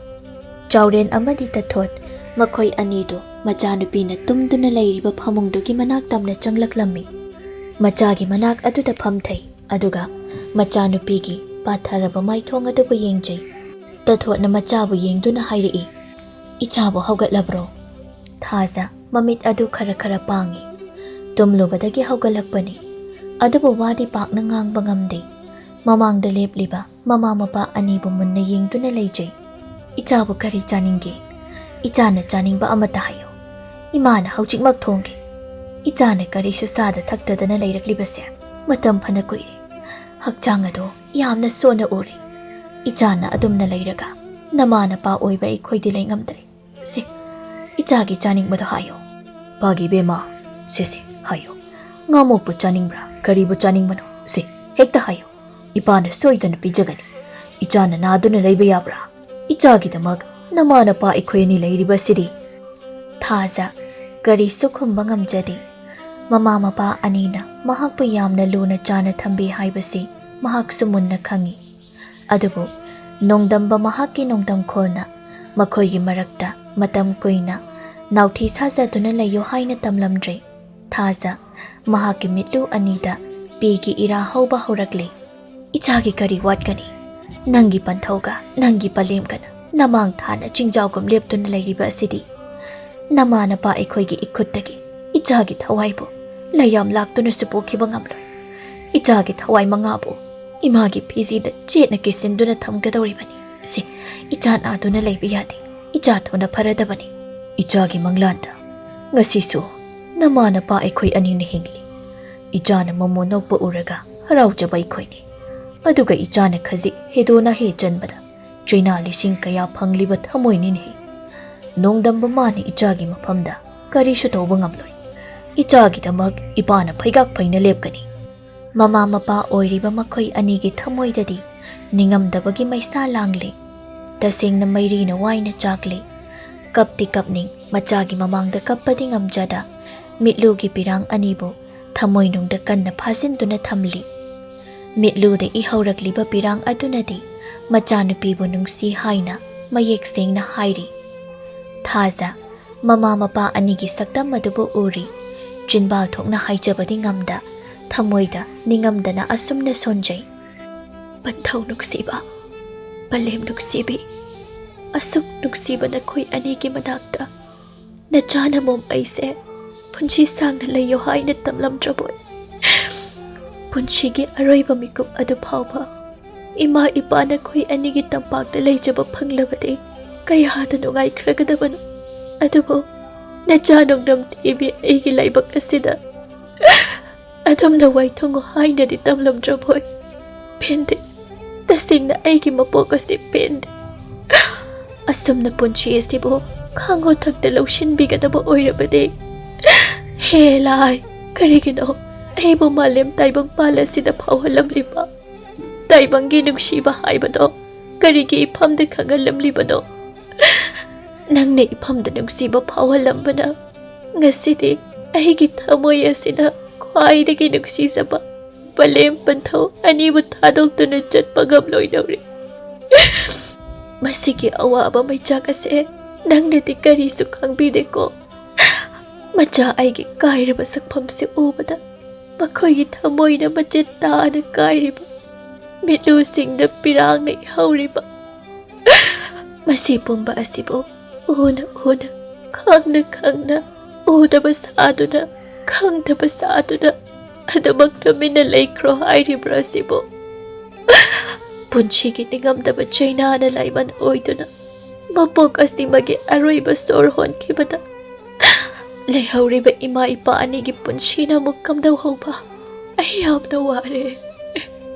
ꯆꯥꯎꯔꯦꯟ ꯑꯃꯗꯤ ꯇꯊꯣꯠ ꯃꯈꯣꯏ ꯑꯅꯤꯗꯨ ꯃꯆꯥꯅꯨꯄꯤꯅ ꯇꯨꯝꯗꯨꯅ ꯂꯩꯔꯤꯕ ꯐꯃꯨꯡꯗꯨꯒꯤ ꯃꯅꯥꯛ ꯇꯝꯅ ꯆꯪꯂꯛꯂꯝꯃꯤ꯫ ꯃꯆꯥꯒꯤ ꯃꯅꯥꯛ ꯑꯗꯨꯗ ꯐꯝꯊꯩ, ꯑꯗꯨꯒ ꯃꯆꯥꯅꯨꯄꯤꯒꯤ ꯄꯥꯊꯔꯕ ꯃꯥꯏꯊꯣꯡ ꯑꯗꯨꯕꯨ ꯌꯦꯡꯖꯩ꯫ ꯇꯊꯣꯠꯅ ꯃꯆꯥꯕꯨ ꯌꯦꯡꯗꯨꯅ ꯍꯥꯏꯔꯛꯏ, "ꯏꯆꯥꯕꯨ ꯍꯧꯒꯠꯂꯕ꯭ꯔꯣ?" ꯊꯥꯖ ꯃꯃꯤꯠ ꯑꯗꯨ ꯈꯔ ꯈꯔ ꯄꯥꯡꯏ꯫ ꯇꯨꯝꯂꯨꯕꯗꯒꯤ ꯍꯧꯒꯠꯂꯛꯄꯅꯤ, ꯑꯗꯨꯕꯨ ꯋꯥꯗꯤ ꯄꯥꯛꯅ ꯉꯥꯡꯕ ꯉꯝꯗꯦ꯫ ꯃꯃꯥꯡꯗ ꯂꯦꯞꯂꯤꯕ ꯃꯃꯥ ꯃꯄꯥ ꯑꯅꯤꯕꯨ ꯃꯨꯟꯅ ꯌꯦꯡꯗꯨꯅ ꯂꯩꯖꯩ꯫ "ꯏꯆꯥꯕꯨ ꯀꯔꯤ ꯆꯥꯅꯤꯡꯒꯦ? ꯏꯆꯥꯅ ꯆꯥꯅꯤꯡꯕ ꯑꯃꯠꯇ ꯍꯥꯏꯌꯨ꯫ ꯏꯃꯥꯅ ꯍꯧꯖꯤꯛꯃꯛ ꯊꯣꯡꯒꯦ꯫ ꯏꯆꯥꯅ ꯀꯔꯤꯁꯨ ꯆꯥꯗ ꯊꯛꯇꯗꯅ ꯂꯩꯔꯛꯂꯤꯕꯁꯦ ꯃꯇꯝ ꯐꯅ ꯀꯨꯏꯔꯦ꯫ ꯍꯛꯆꯥꯡ ꯑꯗꯣ ꯌꯥꯝꯅ ꯁꯣꯟꯅ ꯎꯔꯦ꯫ ꯏꯆꯥꯅ ꯑꯗꯨꯝꯅ ꯂꯩꯔꯒ ꯅꯃꯥ ꯅꯄꯥ ꯑꯣꯏꯕ ꯑꯩꯈꯣꯏꯗꯤ ꯂꯩꯉꯝꯗ꯭ꯔꯦ꯫ ꯁꯦ, ꯏꯆꯥꯒꯤ ꯆꯥꯅꯤꯡꯕꯗꯣ ꯍꯥꯏꯌꯣ꯫" "ꯄꯥꯒꯤ ꯏꯕꯦꯝꯃ, ꯁꯦ ꯁꯦ, ꯍꯥꯏꯌꯣ꯫ ꯉꯥꯃꯣꯛꯄꯨ ꯆꯥꯅꯤꯡꯕ꯭ꯔꯥ? ꯀꯔꯤꯕꯨ ꯆꯥꯅꯤꯡꯕꯅꯣ? ꯁꯦ, ꯍꯦꯛꯇ ꯍꯥꯏꯌꯣ꯫ ꯏꯄꯥꯅ ꯁꯣꯏꯗꯅ ꯄꯤꯖꯒꯅꯤ꯫ ꯏꯆꯥꯅ ꯅꯥꯗꯨꯅ ꯂꯩꯕ ꯌꯥꯕ꯭ꯔꯥ? ꯏꯆꯥꯒꯤꯗꯃꯛ ꯅꯃꯥ ꯅꯄꯥ ꯑꯩꯈꯣꯏ ꯑꯅꯤ ꯂꯩꯔꯤꯕꯁꯤꯗꯤ꯫" ꯊꯥꯖ ꯀꯔꯤꯁꯨ ꯈꯨꯝꯕ ꯉꯝꯖꯗꯦ꯫ ꯃꯃꯥ ꯃꯄꯥ ꯑꯅꯤꯅ ꯃꯍꯥꯛꯄꯨ ꯌꯥꯝꯅ ꯂꯨꯅ ꯆꯥꯅ ꯊꯝꯕꯤ ꯍꯥꯏꯕꯁꯤ ꯃꯍꯥꯛꯁꯨ ꯃꯨꯟꯅ ꯈꯪꯏ꯫ ꯑꯗꯨꯕꯨ ꯅꯣꯡꯗꯝꯕ ꯃꯍꯥꯛꯀꯤ ꯅꯣꯡꯗꯝꯈꯣꯜꯅ ꯃꯈꯣꯏꯒꯤ ꯃꯔꯛꯇ ꯃꯇꯝ ꯀꯨꯏꯅ ꯅꯥꯎꯊꯤ ꯁꯥꯖꯗꯨꯅ ꯂꯩꯌꯨ ꯍꯥꯏꯅ ꯇꯝꯂꯝꯗ꯭ꯔꯦ꯫ ꯊꯥꯖ ꯃꯍꯥꯛꯀꯤ ꯃꯤꯠꯂꯨ ꯑꯅꯤꯗ ꯄꯤꯒꯤ ꯏꯔꯥ ꯍꯧꯕ ꯍꯧꯔꯛꯂꯦ꯫ "ꯏꯆꯥꯒꯤ ꯀꯔꯤ ꯋꯥꯠꯀꯅꯤ? ꯅꯪꯒꯤ ꯄꯟꯊꯧꯒ ꯅꯪꯒꯤ ꯄꯂꯦꯝꯒꯅ ꯅꯃꯥꯡ ꯊꯥꯅ ꯆꯤꯡꯖꯥꯎꯒꯨꯝ ꯂꯦꯞꯇꯨꯅ ꯂꯩꯔꯤꯕ ꯑꯁꯤꯗꯤ꯫ ꯅꯃꯥ ꯅꯄꯥ ꯑꯩꯈꯣꯏꯒꯤ ꯏꯈꯨꯠꯇꯒꯤ ꯏꯆꯥꯒꯤ ꯊꯋꯥꯏꯕꯨ ꯂꯩꯌꯥꯝ ꯂꯥꯛꯇꯨꯅꯁꯨ ꯄꯣꯛꯈꯤꯕ ꯉꯝꯂꯣꯏ꯫ ꯏꯆꯥꯒꯤ ꯊꯋꯥꯏ ꯃꯉꯥꯕꯨ ꯏꯃꯥꯒꯤ ꯐꯤꯖꯤꯗ ꯆꯦꯠꯅ ꯀꯤꯁꯤꯟꯗꯨꯅ ꯊꯝꯒꯗꯧꯔꯤꯕꯅꯤ꯫ ꯁꯤ ꯏꯆꯥ ꯅꯥꯗꯨꯅ ꯂꯩꯕ ꯌꯥꯗꯦ꯫ ꯏꯆꯥ ꯊꯨꯅ ꯐꯔꯗꯕꯅꯤ꯫ ꯏꯆꯥꯒꯤ ꯃꯪꯂꯥꯟꯗ ꯉꯁꯤꯁꯨ ꯅꯃꯥ ꯅꯄꯥ ꯑꯩꯈꯣꯏ ꯑꯅꯤꯅ ꯍꯤꯡꯂꯤ꯫" ꯏꯆꯥꯅ ꯃꯣꯃꯣ ꯅꯣꯛꯄ ꯎꯔꯒ ꯍꯔꯥꯎꯖꯕ ꯑꯩꯈꯣꯏꯅꯤ꯫ ꯑꯗꯨꯒ ꯏꯆꯥꯅ ꯈꯖꯤꯛ ꯍꯦꯗꯣꯅ ꯍꯦ ꯆꯟꯕꯗ ꯆꯩꯅꯥ ꯂꯤꯁꯤꯡ ꯀꯌꯥ ꯐꯪꯂꯤꯕ ꯊꯃꯣꯏꯅꯤꯅꯦꯍꯦ꯫ ꯅꯣꯡꯗꯝꯕ ꯃꯥꯅ ꯏꯆꯥꯒꯤ ꯃꯐꯝꯗ ꯀꯔꯤꯁꯨ ꯇꯧꯕ ꯉꯝꯂꯣꯏ꯫ ꯏꯆꯥꯒꯤꯗꯃꯛ ꯏꯄꯥꯅ ꯐꯩꯒꯥꯛ ꯐꯩꯅ ꯂꯦꯞꯀꯅꯤ꯫ ꯃꯃꯥ ꯃꯄꯥ ꯑꯣꯏꯔꯤꯕ ꯃꯈꯣꯏ ꯑꯅꯤꯒꯤ ꯊꯃꯣꯏꯗꯗꯤ ꯅꯤꯡꯉꯝꯗꯕꯒꯤ ꯃꯩꯁꯥ ꯂꯥꯡꯂꯤ꯫ ꯇꯁꯦꯡꯅ ꯃꯩꯔꯤꯅ ꯋꯥꯏꯅ ꯆꯥꯛꯂꯤ꯫ ꯀꯞꯇꯤ ꯀꯞꯅꯤꯡ, ꯃꯆꯥꯒꯤ ꯃꯃꯥꯡꯗ ꯀꯞꯄꯗꯤ ꯉꯝꯖꯗ, ꯃꯤꯠꯂꯨꯒꯤ ꯄꯤꯔꯥꯡ ꯑꯅꯤꯕꯨ ꯊꯃꯣꯏꯅꯨꯡꯗ ꯀꯟꯅ ꯐꯥꯖꯤꯟꯗꯨꯅ ꯊꯝꯂꯤ꯫ ꯃꯤꯠꯂꯨꯗ ꯏꯍꯧꯔꯛꯂꯤꯕ ꯄꯤꯔꯥꯡ ꯑꯗꯨꯅꯗꯤ ꯃꯆꯥꯅꯨꯄꯤꯕꯨ ꯅꯨꯡꯁꯤ ꯍꯥꯏꯅ ꯃꯌꯦꯛ ꯁꯦꯡꯅ ꯍꯥꯏꯔꯤ꯫ ꯊꯥꯖ, ꯃꯃꯥ ꯃꯄꯥ ꯑꯅꯤꯒꯤ ꯁꯛꯇꯝ ꯑꯗꯨꯕꯨ ꯎꯔꯤ꯫ ꯆꯤꯟꯕꯥꯜ ꯊꯣꯛꯅ ꯍꯥꯏꯖꯕꯗꯤ ꯉꯝꯗ, ꯊꯃꯣꯏꯗ ꯅꯤꯡꯉꯝꯗꯅ ꯑꯁꯨꯝꯅ ꯁꯣꯟꯖꯩ꯫ "ꯄꯟꯊꯧ ꯅꯨꯡꯁꯤꯕ, ꯄꯂꯦꯝ ꯅꯨꯡꯁꯤꯕꯤ, ꯑꯁꯨꯛ ꯅꯨꯡꯁꯤꯕ ꯅꯈꯣꯏ ꯑꯅꯤꯒꯤ ꯃꯅꯥꯛꯇ ꯅꯆꯥꯅ ꯃꯣꯝ ꯑꯩꯁꯦ ꯄꯨꯟꯁꯤ ꯁꯥꯡꯅ ꯂꯩꯌꯣ ꯍꯥꯏꯅ ꯇꯝꯂꯝꯗ꯭ꯔꯕꯣꯏ? ꯄꯨꯟꯁꯤꯒꯤ ꯑꯔꯣꯏꯕ ꯃꯤꯀꯨꯞ ꯑꯗꯨ ꯐꯥꯎꯕ ꯏꯃꯥ ꯏꯄꯥ ꯅꯈꯣꯏ ꯑꯅꯤꯒꯤ ꯇꯝꯄꯥꯛꯇ ꯂꯩꯖꯕ ꯐꯪꯂꯕꯗꯤ ꯀꯌꯥꯗ ꯅꯨꯡꯉꯥꯏꯈ꯭ꯔꯒꯗꯕꯅꯣ꯫ ꯑꯗꯨꯕꯨ ꯅꯆꯥ ꯅꯣꯡꯗꯝ ꯊꯤꯕꯤ ꯑꯩꯒꯤ ꯂꯥꯏꯕꯛ ꯑꯁꯤꯗ ꯑꯗꯨꯝꯅ ꯋꯥꯏꯊꯨꯡꯉꯨ ꯍꯥꯏꯅꯗꯤ ꯇꯝꯂꯝꯗ꯭ꯔꯕꯣꯏ? ꯄꯦꯟꯗꯦ, ꯇꯁꯦꯡꯅ ꯑꯩꯒꯤ ꯃꯄꯣꯛ ꯑꯁꯤ ꯄꯦꯟꯗꯦ꯫ ꯑꯁꯨꯝꯅ ꯄꯨꯟꯁꯤ ꯑꯁꯤꯕꯨ ꯈꯥꯡꯉꯣ ꯊꯛꯇ ꯂꯧꯁꯤꯟꯕꯤꯒꯗꯕ ꯑꯣꯏꯔꯕꯗꯤ꯫ ꯍꯦ ꯂꯥꯏ, ꯀꯔꯤꯒꯤꯅꯣ ꯑꯩꯕꯨ ꯃꯥꯂꯦꯝ ꯇꯥꯏꯕꯪ ꯄꯥꯜ ꯑꯁꯤꯗ ꯐꯥꯎꯍꯜꯂꯝꯂꯤꯕ? ꯇꯥꯏꯕꯪꯒꯤ ꯅꯨꯡꯁꯤꯕ ꯍꯥꯏꯕꯗꯣ ꯀꯔꯤꯒꯤ ꯏꯐꯝꯗ ꯈꯪꯍꯜꯂꯝꯂꯤꯕꯅꯣ? ꯅꯪꯅ ꯏꯐꯝꯗ ꯅꯨꯡꯁꯤꯕ ꯐꯥꯎꯍꯜꯂꯝꯕꯅ ꯉꯁꯤꯗꯤ ꯑꯩꯒꯤ ꯊꯃꯣꯏ ꯑꯁꯤꯅ ꯈ꯭ꯋꯥꯏꯗꯒꯤ ꯅꯨꯡꯁꯤꯖꯕ ꯄꯂꯦꯝ ꯄꯟꯊꯧ ꯑꯅꯤꯕꯨ ꯊꯥꯗꯣꯛꯇꯨꯅ ꯆꯠꯄ ꯉꯝꯂꯣꯏꯗꯧꯔꯤ꯫ ꯃꯁꯤꯒꯤ ꯑꯋꯥꯕ ꯃꯩꯆꯥꯛ ꯑꯁꯦ ꯅꯪꯅꯗꯤ ꯀꯔꯤꯁꯨ ꯈꯪꯕꯤꯗꯦꯀꯣ꯫ ꯃꯆꯥ ꯑꯩꯒꯤ ꯀꯥꯏꯔꯕ ꯁꯛꯐꯝꯁꯤ ꯎꯕꯗ ꯃꯈꯣꯏꯒꯤ ꯊꯃꯣꯏꯅ ꯃꯆꯦꯠ ꯇꯥꯅ ꯀꯥꯏꯔꯤꯕ, ꯃꯤꯠꯂꯨꯁꯤꯡꯗ ꯄꯤꯔꯥꯡꯅ ꯏꯍꯧꯔꯤꯕ, ꯃꯁꯤ ꯄꯨꯝꯕ ꯑꯁꯤꯕꯨ ꯎꯅ ꯎꯅ, ꯈꯪꯅ ꯈꯪꯅ, ꯎꯗꯕ ꯁꯥꯗꯨꯅ, ꯈꯪꯗꯕ ꯁꯥꯗꯨꯅ, ꯑꯗꯨꯃꯛ ꯇꯨꯃꯤꯟꯅ ꯂꯩꯈ꯭ꯔꯣ ꯍꯥꯏꯔꯤꯕ꯭ꯔꯥ ꯑꯁꯤꯕꯨ? ꯄꯨꯟꯁꯤꯒꯤ ꯅꯤꯡꯉꯝꯗꯕ ꯆꯩꯅꯥꯅ ꯂꯥꯏꯃꯟ ꯑꯣꯏꯗꯨꯅ, ꯃꯄꯣꯛ ꯑꯁꯤꯃꯒꯤ ꯑꯔꯣꯏꯕ ꯁꯣꯔ ꯍꯣꯟꯈꯤꯕꯗ ꯂꯩꯍꯧꯔꯤꯕ ꯏꯃꯥ ꯏꯄꯥ ꯑꯅꯤꯒꯤ ꯄꯨꯟꯁꯤꯅ ꯑꯃꯨꯛ ꯀꯝꯗꯧꯍꯧꯕ? ꯑꯩ ꯌꯥꯝꯅ ꯋꯥꯔꯦ꯫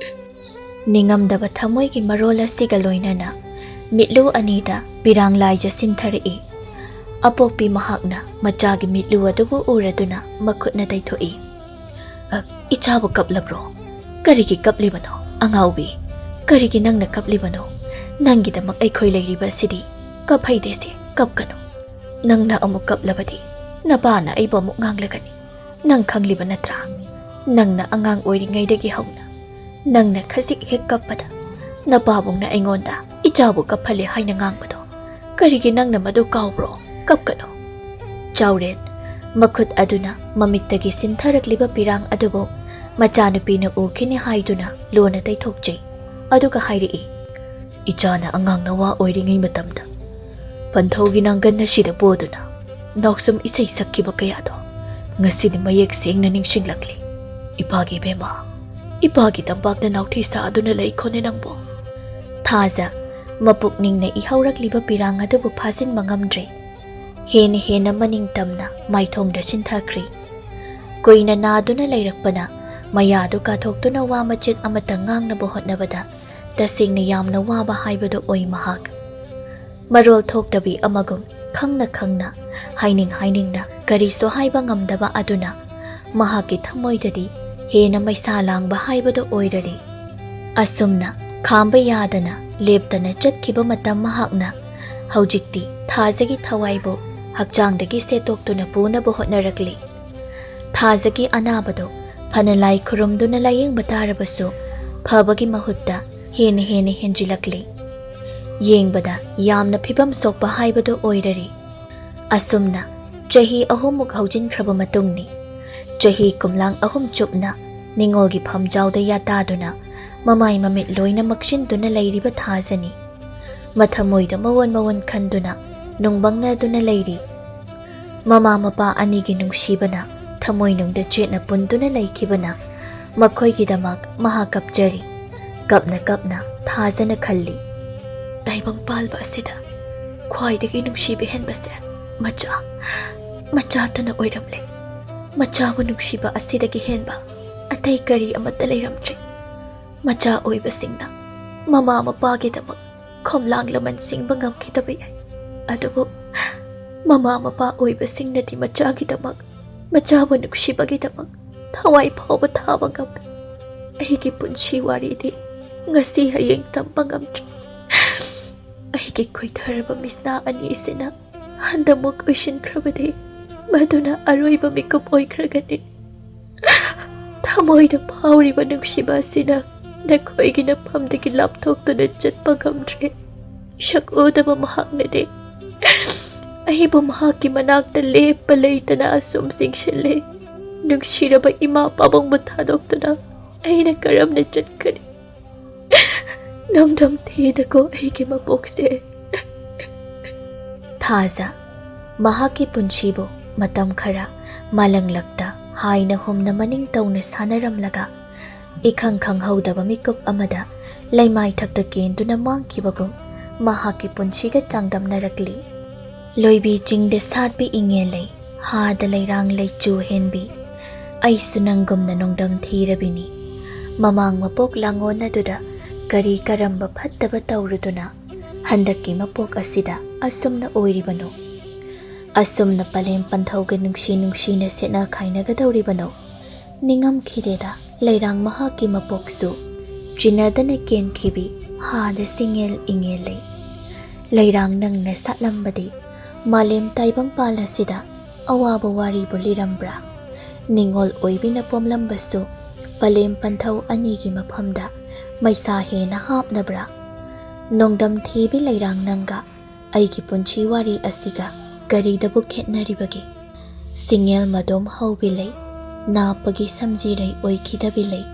ꯅꯤꯡꯉꯝꯗꯕ ꯊꯃꯣꯏꯒꯤ ꯃꯔꯣꯜ ꯑꯁꯤꯒ ꯂꯣꯏꯅꯅ ꯃꯤꯠꯂꯨ ꯑꯅꯤꯗ ꯄꯤꯔꯥꯡ ꯂꯥꯏꯖ ꯁꯤꯟꯊꯔꯛꯏ꯫ ꯑꯄꯣꯛꯄꯤ ꯃꯍꯥꯛꯅ ꯃꯆꯥꯒꯤ ꯃꯤꯠꯂꯨ ꯑꯗꯨꯕꯨ ꯎꯔꯗꯨꯅ ꯃꯈꯨꯠꯅ ꯇꯩꯊꯣꯛꯏ꯫ "ꯑ, ꯏꯆꯥꯕꯨ ꯀꯞꯂꯕ꯭ꯔꯣ? ꯀꯔꯤꯒꯤ ꯀꯞꯂꯤꯕꯅꯣ, ꯑꯉꯥꯎꯕꯤ? ꯀꯔꯤꯒꯤ ꯅꯪꯅ ꯀꯞꯂꯤꯕꯅꯣ? ꯅꯪꯒꯤꯗꯃꯛ ꯑꯩꯈꯣꯏ ꯂꯩꯔꯤꯕ ꯑꯁꯤꯗꯤ꯫ ꯀꯞꯍꯩꯗꯦꯁꯦ, ꯀꯞꯀꯅꯨ꯫ ꯅꯪꯅ ꯑꯃꯨꯛ ꯀꯞꯂꯕꯗꯤ ꯅꯄꯥꯅ ꯑꯩꯕꯨ ꯑꯃꯨꯛ ꯉꯥꯡꯂꯒꯅꯤ꯫ ꯅꯪ ꯈꯪꯂꯤꯕ ꯅꯠꯇ꯭ꯔꯥ? ꯅꯪꯅ ꯑꯉꯥꯡ ꯑꯣꯏꯔꯤꯉꯩꯗꯒꯤ ꯍꯧꯅ ꯅꯪꯅ ꯈꯖꯤꯛ ꯍꯦꯛ ꯀꯞꯄꯗ ꯅꯄꯥꯕꯨꯡꯅ ꯑꯩꯉꯣꯟꯗ ꯏꯆꯥꯕꯨ ꯀꯞꯍꯜꯂꯦ ꯍꯥꯏꯅ ꯉꯥꯡꯕꯗꯣ꯫ ꯀꯔꯤꯒꯤ ꯅꯪꯅ ꯃꯗꯨ ꯀꯥꯎꯕ꯭ꯔꯣ? ꯀꯞꯀꯅꯨ꯫" ꯆꯥꯎꯔꯦꯟ ꯃꯈꯨꯠ ꯑꯗꯨꯅ ꯃꯃꯤꯠꯇꯒꯤ ꯁꯤꯟꯊꯔꯛꯂꯤꯕ ꯄꯤꯔꯥꯡ ꯑꯗꯨꯕꯨ ꯃꯆꯥꯅꯨꯄꯤꯅ ꯎꯈꯤꯅꯤ ꯍꯥꯏꯗꯨꯅ ꯂꯨꯅ ꯇꯩꯊꯣꯛꯆꯩ꯫ ꯑꯗꯨꯒ ꯍꯥꯏꯔꯛꯏ, "ꯏꯆꯥꯅ ꯑꯉꯥꯡ ꯅꯋꯥ ꯑꯣꯏꯔꯤꯉꯩ ꯃꯇꯝꯗ ꯄꯟꯊꯧꯒꯤ ꯅꯥꯡꯒꯟ ꯑꯁꯤꯗ ꯄꯣꯗꯨꯅ ꯅꯥꯎꯁꯨꯝ ꯏꯁꯩ ꯁꯛꯈꯤꯕ ꯀꯌꯥꯗꯣ ꯉꯁꯤꯗꯤ ꯃꯌꯦꯛ ꯁꯦꯡꯅ ꯅꯤꯡꯁꯤꯡꯂꯛꯂꯦ꯫ ꯏꯄꯥꯒꯤ ꯏꯕꯦꯝꯃ, ꯏꯄꯥꯒꯤ ꯇꯝꯄꯥꯛꯇ ꯅꯥꯎꯊꯤ ꯁꯥꯗꯨꯅ ꯂꯩꯈꯣꯅꯦ ꯅꯪꯕꯨ꯫" ꯊꯥꯖ ꯃꯄꯨꯛꯅꯤꯡꯅ ꯏꯍꯧꯔꯛꯂꯤꯕ ꯄꯤꯔꯥꯡ ꯑꯗꯨꯕꯨ ꯐꯥꯖꯤꯟꯕ ꯉꯝꯗ꯭ꯔꯦ꯫ ꯍꯦꯟꯅ ꯍꯦꯟꯅ ꯃꯅꯤꯡ ꯇꯝꯅ ꯃꯥꯏꯊꯣꯡꯗ ꯁꯤꯟꯊꯈ꯭ꯔꯦ꯫ ꯀꯨꯏꯅ ꯅꯥꯗꯨꯅ ꯂꯩꯔꯛꯄꯅ ꯃꯌꯥꯗꯨ ꯀꯥꯊꯣꯛꯇꯨꯅ ꯋꯥ ꯃꯆꯦꯠ ꯑꯃꯇ ꯉꯥꯡꯅꯕ ꯍꯣꯠꯅꯕꯗ ꯇꯁꯦꯡꯅ ꯌꯥꯝꯅ ꯋꯥꯕ ꯍꯥꯏꯕꯗꯨ ꯑꯣꯏ ꯃꯍꯥꯛ꯫ ꯃꯔꯣꯜ ꯊꯣꯛꯇꯕꯤ ꯑꯃꯒꯨꯝ ꯈꯪꯅ ꯈꯪꯅ, ꯍꯥꯏꯅꯤꯡ ꯍꯥꯏꯅꯤꯡꯅ ꯀꯔꯤꯁꯨ ꯍꯥꯏꯕ ꯉꯝꯗꯕ ꯑꯗꯨꯅ ꯃꯍꯥꯛꯀꯤ ꯊꯃꯣꯏꯗꯗꯤ ꯍꯦꯟꯅ ꯃꯩꯁꯥ ꯂꯥꯡꯕ ꯍꯥꯏꯕꯗꯨ ꯑꯣꯏꯔꯔꯦ꯫ ꯑꯁꯨꯝꯅ ꯈꯥꯝꯕ ꯌꯥꯗꯅ ꯂꯦꯞꯇꯅ ꯆꯠꯈꯤꯕ ꯃꯇꯝ ꯃꯍꯥꯛꯅ ꯍꯧꯖꯤꯛꯇꯤ ꯊꯥꯖꯒꯤ ꯊꯋꯥꯏꯕꯨ ꯍꯛꯆꯥꯡꯗꯒꯤ ꯁꯦꯠꯇꯣꯛꯇꯨꯅ ꯄꯨꯅꯕ ꯍꯣꯠꯅꯔꯛꯂꯤ꯫ ꯊꯥꯖꯒꯤ ꯑꯅꯥꯕꯗꯨ ꯐꯅ ꯂꯥꯏ ꯈꯨꯔꯨꯝꯗꯨꯅ ꯂꯥꯌꯦꯡꯕ ꯇꯥꯔꯕꯁꯨ ꯐꯕꯒꯤ ꯃꯍꯨꯠꯇ ꯍꯦꯟꯅ ꯍꯦꯟꯅ ꯍꯦꯟꯖꯤꯜꯂꯛꯂꯤ꯫ ꯌꯦꯡꯕꯗ ꯌꯥꯝꯅ ꯐꯤꯕꯝ ꯁꯣꯛꯄ ꯍꯥꯏꯕꯗꯨ ꯑꯣꯏꯔꯔꯦ꯫ ꯑꯁꯨꯝꯅ ꯆꯍꯤ ꯑꯍꯨꯝꯃꯨꯛ ꯍꯧꯖꯤꯟꯈ꯭ꯔꯕ ꯃꯇꯨꯡꯅꯤ꯫ ꯆꯍꯤ ꯀꯨꯝꯂꯥꯡ ꯑꯍꯨꯝ ꯆꯨꯞꯅ ꯅꯤꯉꯣꯜꯒꯤ ꯐꯝꯖꯥꯎꯗ ꯌꯥꯇꯥꯗꯨꯅ ꯃꯃꯥꯏ ꯃꯃꯤꯠ ꯂꯣꯏꯅ ꯃꯛꯁꯤꯟꯗꯨꯅ ꯂꯩꯔꯤꯕ ꯊꯥꯖꯅꯤ꯫ ꯃꯊꯃꯣꯏꯗ ꯃꯋꯣꯟ ꯃꯋꯣꯟ ꯈꯟꯗꯨꯅ ꯅꯨꯡꯕꯪꯅꯗꯨꯅ ꯂꯩꯔꯤ꯫ ꯃꯃꯥ ꯃꯄꯥ ꯑꯅꯤꯒꯤ ꯅꯨꯡꯁꯤꯕꯅ ꯊꯃꯣꯏꯅꯨꯡꯗ ꯆꯦꯠꯅ ꯄꯨꯟꯗꯨꯅ ꯂꯩꯈꯤꯕꯅ ꯃꯈꯣꯏꯒꯤꯗꯃꯛ ꯃꯍꯥꯛ ꯀꯞꯆꯔꯤ꯫ ꯀꯞꯅ ꯀꯞꯅ ꯊꯥꯖꯅ ꯈꯜꯂꯤ, "ꯇꯥꯏꯕꯪ ꯄꯥꯜꯕ ꯑꯁꯤꯗ ꯈ꯭ꯋꯥꯏꯗꯒꯤ ꯅꯨꯡꯁꯤꯕ ꯍꯦꯟꯕꯁꯦ ꯃꯆꯥ, ꯃꯆꯥꯇꯅ ꯑꯣꯏꯔꯝꯂꯦ꯫ ꯃꯆꯥꯕꯨ ꯅꯨꯡꯁꯤꯕ ꯑꯁꯤꯗꯒꯤ ꯍꯦꯟꯕ ꯑꯇꯩ ꯀꯔꯤ ꯑꯃꯠꯇ ꯂꯩꯔꯝꯗ꯭ꯔꯦ꯫ ꯃꯆꯥ ꯑꯣꯏꯕꯁꯤꯡꯅ ꯃꯃꯥ ꯃꯄꯥꯒꯤꯗꯃꯛ ꯈꯣꯝꯂꯥꯡ ꯂꯃꯟ ꯁꯤꯡꯕ ꯉꯝꯈꯤꯗꯕ ꯌꯥꯏ, ꯑꯗꯨꯕꯨ ꯃꯃꯥ ꯃꯄꯥ ꯑꯣꯏꯕꯁꯤꯡꯅꯗꯤ ꯃꯆꯥꯒꯤꯗꯃꯛ, ꯃꯆꯥꯕꯨ ꯅꯨꯡꯁꯤꯕꯒꯤꯗꯃꯛ ꯊꯋꯥꯏ ꯐꯥꯎꯕ ꯊꯥꯕ ꯉꯝꯃꯤ꯫ ꯑꯩꯒꯤ ꯄꯨꯟꯁꯤ ꯋꯥꯔꯤꯗꯤ ꯉꯁꯤ ꯍꯌꯦꯡ ꯇꯝꯕ ꯉꯝꯗ꯭ꯔꯦ꯫ ꯑꯩꯒꯤ ꯈꯣꯏꯊꯔꯕ ꯃꯤꯠꯁꯅꯥ ꯑꯅꯤꯁꯤꯅ ꯍꯟꯗꯃꯨꯛ ꯎꯏꯁꯤꯟꯈ꯭ꯔꯕꯗꯤ ꯃꯗꯨꯅ ꯑꯔꯣꯏꯕ ꯃꯤꯀꯨꯞ ꯑꯣꯏꯈ꯭ꯔꯒꯅꯤ꯫ ꯊꯃꯣꯏꯗ ꯐꯥꯎꯔꯤꯕ ꯅꯨꯡꯁꯤꯕ ꯑꯁꯤꯅ ꯅꯈꯣꯏꯒꯤ ꯅꯐꯝꯗꯒꯤ ꯂꯥꯞꯊꯣꯛꯇꯨꯅ ꯆꯠꯄ ꯉꯝꯗ꯭ꯔꯦ꯫ ꯁꯛ ꯎꯗꯕ ꯃꯍꯥꯛꯅꯗꯤ ꯑꯩꯕꯨ ꯃꯍꯥꯛꯀꯤ ꯃꯅꯥꯛꯇ ꯂꯦꯞꯄ ꯂꯩꯇꯅ ꯑꯁꯨꯝ ꯆꯤꯡꯁꯤꯜꯂꯦ꯫ ꯅꯨꯡꯁꯤꯔꯕ ꯏꯃꯥ ꯄꯥꯕꯨꯡꯕꯨ ꯊꯥꯗꯣꯛꯇꯨꯅ ꯑꯩꯅ ꯀꯔꯝꯅ ꯆꯠꯀꯅꯤ? ꯅꯣꯡꯗꯝ ꯊꯤꯗꯀꯣ ꯑꯩꯒꯤ ꯃꯄꯣꯛꯁꯦ꯫" ꯊꯥꯖ ꯃꯍꯥꯛꯀꯤ ꯄꯨꯟꯁꯤꯕꯨ ꯃꯇꯝ ꯈꯔ ꯃꯥꯂꯪꯂꯛꯇ ꯍꯥꯏꯅ ꯍꯨꯝꯅ ꯃꯅꯤꯡ ꯇꯧꯅ ꯁꯥꯟꯅꯔꯝꯂꯒ ꯏꯈꯪ ꯈꯪꯍꯧꯗꯕ ꯃꯤꯀꯨꯞ ꯑꯃꯗ ꯂꯩꯃꯥꯏꯊꯛꯇ ꯀꯦꯟꯗꯨꯅ ꯃꯥꯡꯈꯤꯕꯒꯨꯝ ꯃꯍꯥꯛꯀꯤ ꯄꯨꯟꯁꯤꯒ ꯆꯥꯡꯗꯝꯅꯔꯛꯂꯤ꯫ ꯂꯣꯏꯕꯤ ꯆꯤꯡꯗ ꯁꯥꯠꯄꯤ ꯏꯉꯦꯜ ꯂꯩ, ꯍꯥꯗ ꯂꯩꯔꯥꯡ ꯂꯩꯆꯨ ꯍꯦꯟꯕꯤ, ꯑꯩꯁꯨ ꯅꯪꯒꯨꯝꯅ ꯅꯣꯡꯗꯝ ꯊꯤꯔꯕꯤꯅꯤ꯫ ꯃꯃꯥꯡ ꯃꯄꯣꯛ ꯂꯥꯡꯑꯣꯟ ꯑꯗꯨꯗ ꯀꯔꯤ ꯀꯔꯝꯕ ꯐꯠꯇꯕ ꯇꯧꯔꯨꯗꯨꯅ ꯍꯟꯗꯛꯀꯤ ꯃꯄꯣꯛ ꯑꯁꯤꯗ ꯑꯁꯨꯝꯅ ꯑꯣꯏꯔꯤꯕꯅꯣ? ꯑꯁꯨꯝꯅ ꯄꯂꯦꯝ ꯄꯟꯊꯧꯒ ꯅꯨꯡꯁꯤ ꯅꯨꯡꯁꯤꯅ ꯁꯦꯠꯅ ꯈꯥꯏꯅꯒꯗꯧꯔꯤꯕꯅꯣ? ꯅꯤꯡꯉꯝꯈꯤꯗꯦꯗ, ꯂꯩꯔꯥꯡ ꯃꯍꯥꯛꯀꯤ ꯃꯄꯣꯛꯁꯨ ꯆꯤꯟꯅꯗꯅ ꯀꯦꯟꯈꯤꯕꯤ ꯍꯥꯗ ꯁꯤꯡꯉꯦꯜ ꯏꯉꯦꯜ ꯂꯩ꯫ ꯂꯩꯔꯥꯡ ꯅꯪꯅ ꯁꯥꯠꯂꯝꯕꯗꯤ ꯃꯥꯂꯦꯝ ꯇꯥꯏꯕꯪꯄꯥꯜ ꯑꯁꯤꯗ ꯑꯋꯥꯕ ꯋꯥꯔꯤꯕꯨ ꯂꯤꯔꯝꯕ꯭ꯔꯥ? ꯅꯤꯡꯉꯣꯜ ꯑꯣꯏꯕꯤꯅ ꯄꯣꯝꯂꯝꯕꯁꯨ ꯄꯂꯦꯝ ꯄꯟꯊꯧ ꯑꯅꯤꯒꯤ ꯃꯐꯝꯗ ꯃꯩꯁꯥ ꯍꯦꯟꯅ ꯍꯥꯞꯅꯕ꯭ꯔꯥ? ꯅꯣꯡꯗꯝ ꯊꯤꯕꯤ ꯂꯩꯔꯥꯡ ꯅꯪꯒ ꯑꯩꯒꯤ ꯄꯨꯟꯁꯤ ꯋꯥꯔꯤ ꯑꯁꯤꯒ ꯀꯔꯤꯗꯕꯨ ꯈꯦꯠꯅꯔꯤꯕꯒꯦ? ꯁꯤꯡꯉꯦꯜ ꯃꯗꯣꯝ ꯍꯧꯕꯤ ꯂꯩ, ꯅꯥꯞꯄꯒꯤ ꯁꯝꯖꯤꯔꯩ ꯑꯣꯏꯈꯤꯗꯕꯤ ꯂꯩ꯫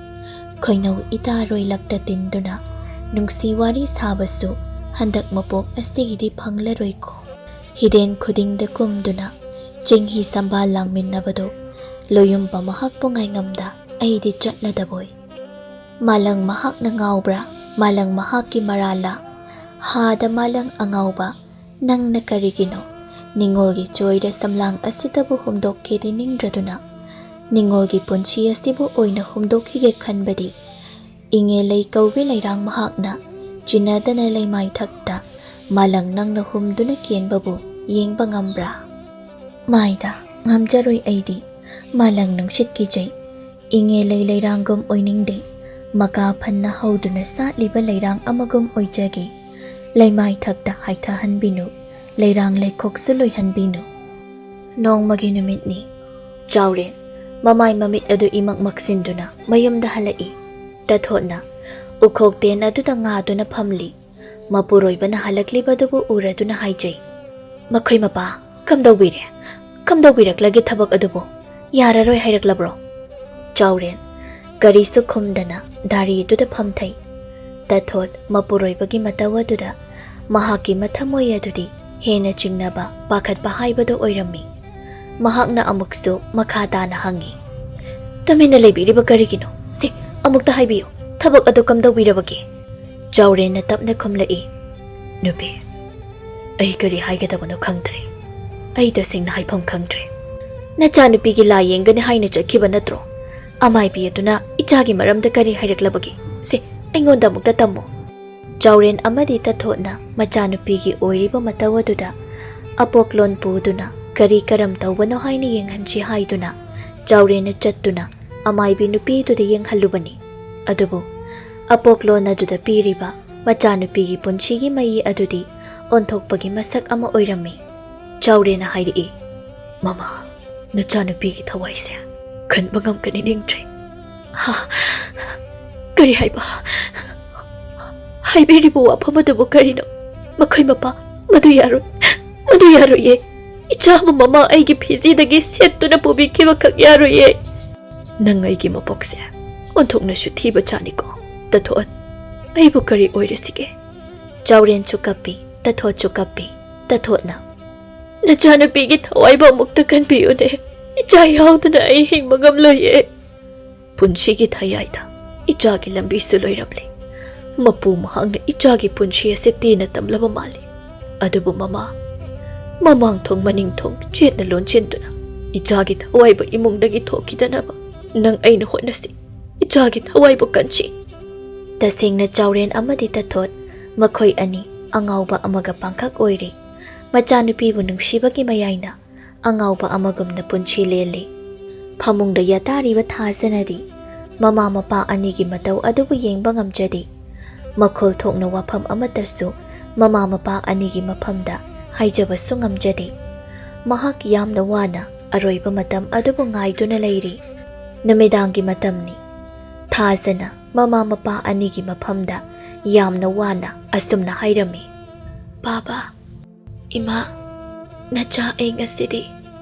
ꯈꯣꯏꯅꯧ ꯏꯇꯥꯔꯣꯏ ꯂꯛꯇ ꯇꯤꯟꯗꯨꯅ ꯅꯨꯡꯁꯤ ꯋꯥꯔꯤ ꯁꯥꯕꯁꯨ ꯍꯟꯗꯛ ꯃꯄꯣꯛ ꯑꯁꯤꯒꯤꯗꯤ ꯐꯪꯂꯔꯣꯏꯀꯣ꯫ ꯍꯤꯗꯦꯟ ꯈꯨꯗꯤꯡꯗ ꯀꯨꯝꯗꯨꯅ ꯆꯤꯡꯍꯤ ꯁꯝꯕꯥꯜ ꯂꯥꯡꯃꯤꯟꯅꯕꯗꯨ ꯂꯣꯌꯨꯝꯕ ꯃꯍꯥꯛꯄꯨ ꯉꯥꯏꯉꯝꯗ ꯑꯩꯗꯤ ꯆꯠꯅꯗꯕꯣꯏ꯫ ꯃꯥꯂꯪ ꯃꯍꯥꯛꯅ ꯉꯥꯎꯕ꯭ꯔꯥ? ꯃꯥꯂꯪ ꯃꯍꯥꯛꯀꯤ ꯃꯔꯥꯜꯂ? ꯍꯥꯗ ꯃꯥꯂꯪ ꯑꯉꯥꯎꯕ, ꯅꯪꯅ ꯀꯔꯤꯒꯤꯅꯣ ꯅꯤꯡꯉꯣꯜꯒꯤ ꯆꯣꯏꯔ ꯁꯝꯂꯥꯡ ꯑꯁꯤꯗꯕꯨ ꯍꯨꯝꯗꯣꯛꯀꯦꯗꯤ ꯅꯤꯡꯗ꯭ꯔꯗꯨꯅ, ꯅꯤꯡꯉꯣꯜꯒꯤ ꯄꯨꯟꯁꯤ ꯑꯁꯤꯕꯨ ꯑꯣꯏꯅ ꯍꯨꯝꯗꯣꯛꯈꯤꯒꯦ ꯈꯟꯕꯗꯤ? ꯏꯉꯦ ꯂꯩ ꯀꯧꯕꯤ ꯂꯩꯔꯥꯡ ꯃꯍꯥꯛꯅ ꯆꯤꯟꯅꯗꯅ ꯂꯩꯃꯥꯏꯊꯛꯇ ꯃꯥꯂꯪ ꯅꯪꯅ ꯍꯨꯝꯗꯨꯅ ꯀꯦꯟꯕꯕꯨ ꯌꯦꯡꯕ ꯉꯝꯕ꯭ꯔꯥ? ꯃꯥꯏꯗ, ꯉꯝꯖꯔꯣꯏ ꯑꯩꯗꯤ꯫ ꯃꯥꯂꯪ ꯅꯨꯡꯁꯤꯠ ꯀꯤꯖꯩ꯫ ꯏꯉꯦ ꯂꯩ ꯂꯩꯔꯥꯡꯒꯨꯝ ꯑꯣꯏꯅꯤꯡꯗꯦ꯫ ꯃꯀꯥ ꯐꯟꯅ ꯍꯧꯗꯨꯅ ꯁꯥꯠꯂꯤꯕ ꯂꯩꯔꯥꯡ ꯑꯃꯒꯨꯝ ꯑꯣꯏꯖꯒꯦ꯫ ꯂꯩꯃꯥꯏꯊꯛꯇ ꯍꯥꯏꯊꯍꯟꯕꯤꯅꯨ꯫ ꯂꯩꯔꯥꯡ ꯂꯩꯈꯣꯛꯁꯨ ꯂꯣꯏꯍꯟꯕꯤꯅꯨ꯫ ꯅꯣꯡꯃꯒꯤ ꯅꯨꯃꯤꯠꯅꯤ꯫ ꯆꯥꯎꯔꯦꯟ ꯃꯃꯥꯏ ꯃꯃꯤꯠ ꯑꯗꯨ ꯏꯃꯛ ꯃꯛꯁꯤꯟꯗꯨꯅ ꯃꯌꯨꯝꯗ ꯍꯜꯂꯛꯏ꯫ ꯇꯊꯣꯠꯅ ꯎꯈꯣꯛ ꯇꯦꯟ ꯑꯗꯨꯗ ꯉꯥꯗꯨꯅ ꯐꯝꯂꯤ꯫ ꯃꯄꯨꯔꯣꯏꯕꯅ ꯍꯜꯂꯛꯂꯤꯕꯗꯨꯕꯨ ꯎꯔꯗꯨꯅ ꯍꯥꯏꯖꯩ, "ꯃꯈꯣꯏ ꯃꯄꯥ, ꯀꯝꯗꯧꯕꯤꯔꯦ? ꯀꯝꯗꯧꯕꯤꯔꯛꯂꯒꯦ ꯊꯕꯛ ꯑꯗꯨꯕꯨ? ꯌꯥꯔꯔꯣꯏ ꯍꯥꯏꯔꯛꯂꯕ꯭ꯔꯣ?" ꯆꯥꯎꯔꯦꯟ ꯀꯔꯤꯁꯨ ꯈꯨꯝꯗꯅ ꯗꯥꯔꯤꯗꯨꯗ ꯐꯝꯊꯩ꯫ ꯇꯊꯣꯠ ꯃꯄꯨꯔꯣꯏꯕꯒꯤ ꯃꯇꯧ ꯑꯗꯨꯗ ꯃꯍꯥꯛꯀꯤ ꯃꯊꯃꯣꯏ ꯑꯗꯨꯗꯤ ꯍꯦꯟꯅ ꯆꯤꯡꯅꯕ, ꯄꯥꯈꯠꯄ ꯍꯥꯏꯕꯗꯨ ꯑꯣꯏꯔꯝꯃꯤ꯫ ꯃꯍꯥꯛꯅ ꯑꯃꯨꯛꯁꯨ ꯃꯈꯥ ꯇꯥꯅ ꯍꯪꯉꯤ, "ꯇꯨꯃꯤꯟꯅ ꯂꯩꯕꯤꯔꯤꯕ ꯀꯔꯤꯒꯤꯅꯣ? ꯁꯤ, ꯑꯃꯨꯛꯇ ꯍꯥꯏꯕꯤꯌꯨ, ꯊꯕꯛ ꯑꯗꯨ ꯀꯝꯗꯧꯕꯤꯔꯕꯒꯦ?" ꯆꯥꯎꯔꯦꯟꯅ ꯇꯞꯅ ꯈꯨꯝꯂꯛꯏ, "ꯅꯨꯄꯤ, ꯑꯩ ꯀꯔꯤ ꯍꯥꯏꯒꯗꯕꯅꯣ ꯈꯪꯗ꯭ꯔꯦ꯫ ꯑꯩ ꯇꯁꯦꯡꯅ ꯍꯥꯏꯐꯝ ꯈꯪꯗ꯭ꯔꯦ꯫ ꯅꯆꯥꯅꯨꯄꯤꯒꯤ ꯂꯥ ꯌꯦꯡꯒꯅꯤ ꯍꯥꯏꯅ ꯆꯠꯈꯤꯕ ꯅꯠꯇ꯭ꯔꯣ? ꯑꯃꯥꯏꯕꯤ ꯑꯗꯨꯅ ꯏꯆꯥꯒꯤ ꯃꯔꯝꯗ ꯀꯔꯤ ꯍꯥꯏꯔꯛꯂꯕꯒꯦ? ꯁꯦ, ꯑꯩꯉꯣꯟꯗ ꯑꯃꯨꯛꯇ ꯇꯝꯃꯣ꯫" ꯆꯥꯎꯔꯦꯟ ꯑꯃꯗꯤ ꯇꯊꯣꯠꯅ ꯃꯆꯥꯅꯨꯄꯤꯒꯤ ꯑꯣꯏꯔꯤꯕ ꯃꯇꯧ ꯑꯗꯨꯗ ꯑꯄꯣꯛꯂꯣꯟ ꯄꯨꯗꯨꯅ ꯀꯔꯤ ꯀꯔꯝ ꯇꯧꯕꯅꯣ ꯍꯥꯏꯅ ꯌꯦꯡꯍꯟꯁꯤ ꯍꯥꯏꯗꯨꯅ ꯆꯥꯎꯔꯦꯟꯅ ꯆꯠꯇꯨꯅ ꯑꯃꯥꯏꯕꯤ ꯅꯨꯄꯤꯗꯨꯗ ꯌꯦꯡꯍꯜꯂꯨꯕꯅꯤ꯫ ꯑꯗꯨꯕꯨ ꯑꯄꯣꯛꯂꯣꯟ ꯑꯗꯨꯗ ꯄꯤꯔꯤꯕ ꯃꯆꯥꯅꯨꯄꯤꯒꯤ ꯄꯨꯟꯁꯤꯒꯤ ꯃꯌꯤ ꯑꯗꯨꯗꯤ ꯑꯣꯟꯊꯣꯛꯄꯒꯤ ꯃꯁꯛ ꯑꯃ ꯑꯣꯏꯔꯝꯃꯤ꯫ ꯆꯥꯎꯔꯦꯟꯅ ꯍꯥꯏꯔꯛꯏ, "ꯃꯃꯥ, ꯅꯆꯥꯅꯨꯄꯤꯒꯤ ꯊꯋꯥꯏꯁꯦ ꯈꯟꯕ ꯉꯝꯒꯅꯤ ꯅꯤꯡꯗ꯭ꯔꯦ꯫" "ꯍꯥ? ꯀꯔꯤ ꯍꯥꯏꯕ? ꯍꯥꯏꯕꯤꯔꯤꯕ ꯋꯥꯐꯝ ꯑꯗꯨꯕꯨ ꯀꯔꯤꯅꯣ? ꯃꯈꯣꯏ ꯃꯄꯥ, ꯃꯗꯨ ꯌꯥꯔꯣꯏ, ꯃꯗꯨ ꯌꯥꯔꯣꯏꯌꯦ꯫ ꯏꯆꯥꯕꯨ ꯃꯃꯥ ꯑꯩꯒꯤ ꯐꯤꯖꯤꯗꯒꯤ ꯁꯦꯠꯇꯨꯅ ꯄꯨꯕꯤꯈꯤꯕꯈꯛ ꯌꯥꯔꯣꯏꯌꯦ꯫" "ꯅꯪ ꯑꯩꯒꯤ ꯃꯄꯣꯛꯁꯦ ꯑꯣꯟꯊꯣꯛꯅꯁꯨ ꯊꯤꯕ ꯖꯥꯠꯅꯤꯀꯣ, ꯇꯊꯣꯠ꯫ ꯑꯩꯕꯨ ꯀꯔꯤ ꯑꯣꯏꯔꯁꯤꯒꯦ?" ꯆꯥꯎꯔꯦꯟꯁꯨ ꯀꯞꯄꯤ, ꯇꯊꯣꯠꯁꯨ ꯀꯞꯄꯤ꯫ ꯇꯊꯣꯠꯅ, "ꯅꯆꯥꯅꯨꯄꯤꯒꯤ ꯊꯋꯥꯏꯕꯨ ꯑꯃꯨꯛꯇ ꯀꯟꯕꯤꯌꯨꯅꯦ꯫ ꯏꯆꯥ ꯌꯥꯎꯗꯅ ꯑꯩ ꯍꯤꯡꯕ ꯉꯝꯂꯣꯏꯌꯦ꯫ ꯄꯨꯟꯁꯤꯒꯤ ꯊꯌꯥꯏꯗ ꯏꯆꯥꯒꯤ ꯂꯝꯕꯤꯁꯨ ꯂꯣꯏꯔꯝꯂꯦ꯫ ꯃꯄꯨ ꯃꯍꯥꯛꯅ ꯏꯆꯥꯒꯤ ꯄꯨꯟꯁꯤ ꯑꯁꯤ ꯇꯦꯟꯅ ꯇꯝꯂꯕ ꯃꯥꯜꯂꯦ꯫ ꯑꯗꯨꯕꯨ ꯃꯃꯥ, ꯃꯃꯥꯡ ꯊꯣꯡ ꯃꯅꯤꯡ ꯊꯣꯡ ꯆꯦꯠꯅ ꯂꯣꯟꯁꯤꯟꯗꯨꯅ ꯏꯆꯥꯒꯤ ꯊꯋꯥꯏꯕꯨ ꯏꯃꯨꯡꯗꯒꯤ ꯊꯣꯛꯈꯤꯗꯅꯕ ꯅꯪ ꯑꯩꯅ ꯍꯣꯠꯅꯁꯤ꯫ ꯏꯆꯥꯒꯤ ꯊꯋꯥꯏꯕꯨ ꯀꯟꯁꯤ꯫" ꯇꯁꯦꯡꯅ ꯆꯥꯎꯔꯦꯟ ꯑꯃꯗꯤ ꯇꯊꯣꯠ, ꯃꯈꯣꯏ ꯑꯅꯤ ꯑꯉꯥꯎꯕ ꯑꯃꯒ ꯄꯥꯡꯈꯛ ꯑꯣꯏꯔꯤ꯫ ꯃꯆꯥꯅꯨꯄꯤꯕꯨ ꯅꯨꯡꯁꯤꯕꯒꯤ ꯃꯌꯥꯏꯅ ꯑꯉꯥꯎꯕ ꯑꯃꯒꯨꯝꯅ ꯄꯨꯟꯁꯤ ꯂꯦꯜꯂꯤ꯫ ꯐꯃꯨꯡꯗ ꯌꯥꯇꯥꯔꯤꯕ ꯊꯥꯖꯅꯗꯤ ꯃꯃꯥ ꯃꯄꯥ ꯑꯅꯤꯒꯤ ꯃꯇꯧ ꯑꯗꯨꯕꯨ ꯌꯦꯡꯕ ꯉꯝꯖꯗꯦ꯫ ꯃꯈꯣꯜ ꯊꯣꯛꯅ ꯋꯥꯐꯝ ꯑꯃꯠꯇꯁꯨ ꯃꯃꯥ ꯃꯄꯥ ꯑꯅꯤꯒꯤ ꯃꯐꯝꯗ ꯍꯥꯏꯖꯕꯁꯨ ꯉꯝꯖꯗꯦ꯫ ꯃꯍꯥꯛ ꯌꯥꯝꯅ ꯋꯥꯅ ꯑꯔꯣꯏꯕ ꯃꯇꯝ ꯑꯗꯨꯕꯨ ꯉꯥꯏꯗꯨꯅ ꯂꯩꯔꯤ꯫ ꯅꯨꯃꯤꯗꯥꯡꯒꯤ ꯃꯇꯝꯅꯤ꯫ ꯊꯥꯖꯅ ꯃꯃꯥ ꯃꯄꯥ ꯑꯅꯤꯒꯤ ꯃꯐꯝꯗ ꯌꯥꯝꯅ ꯋꯥꯅ ꯑꯁꯨꯝꯅ ꯍꯥꯏꯔꯝꯃꯤ, "ꯕꯥꯕꯥ, ꯏꯃꯥ, ꯅꯆꯥ ꯑꯩ ꯉꯁꯤꯗꯤ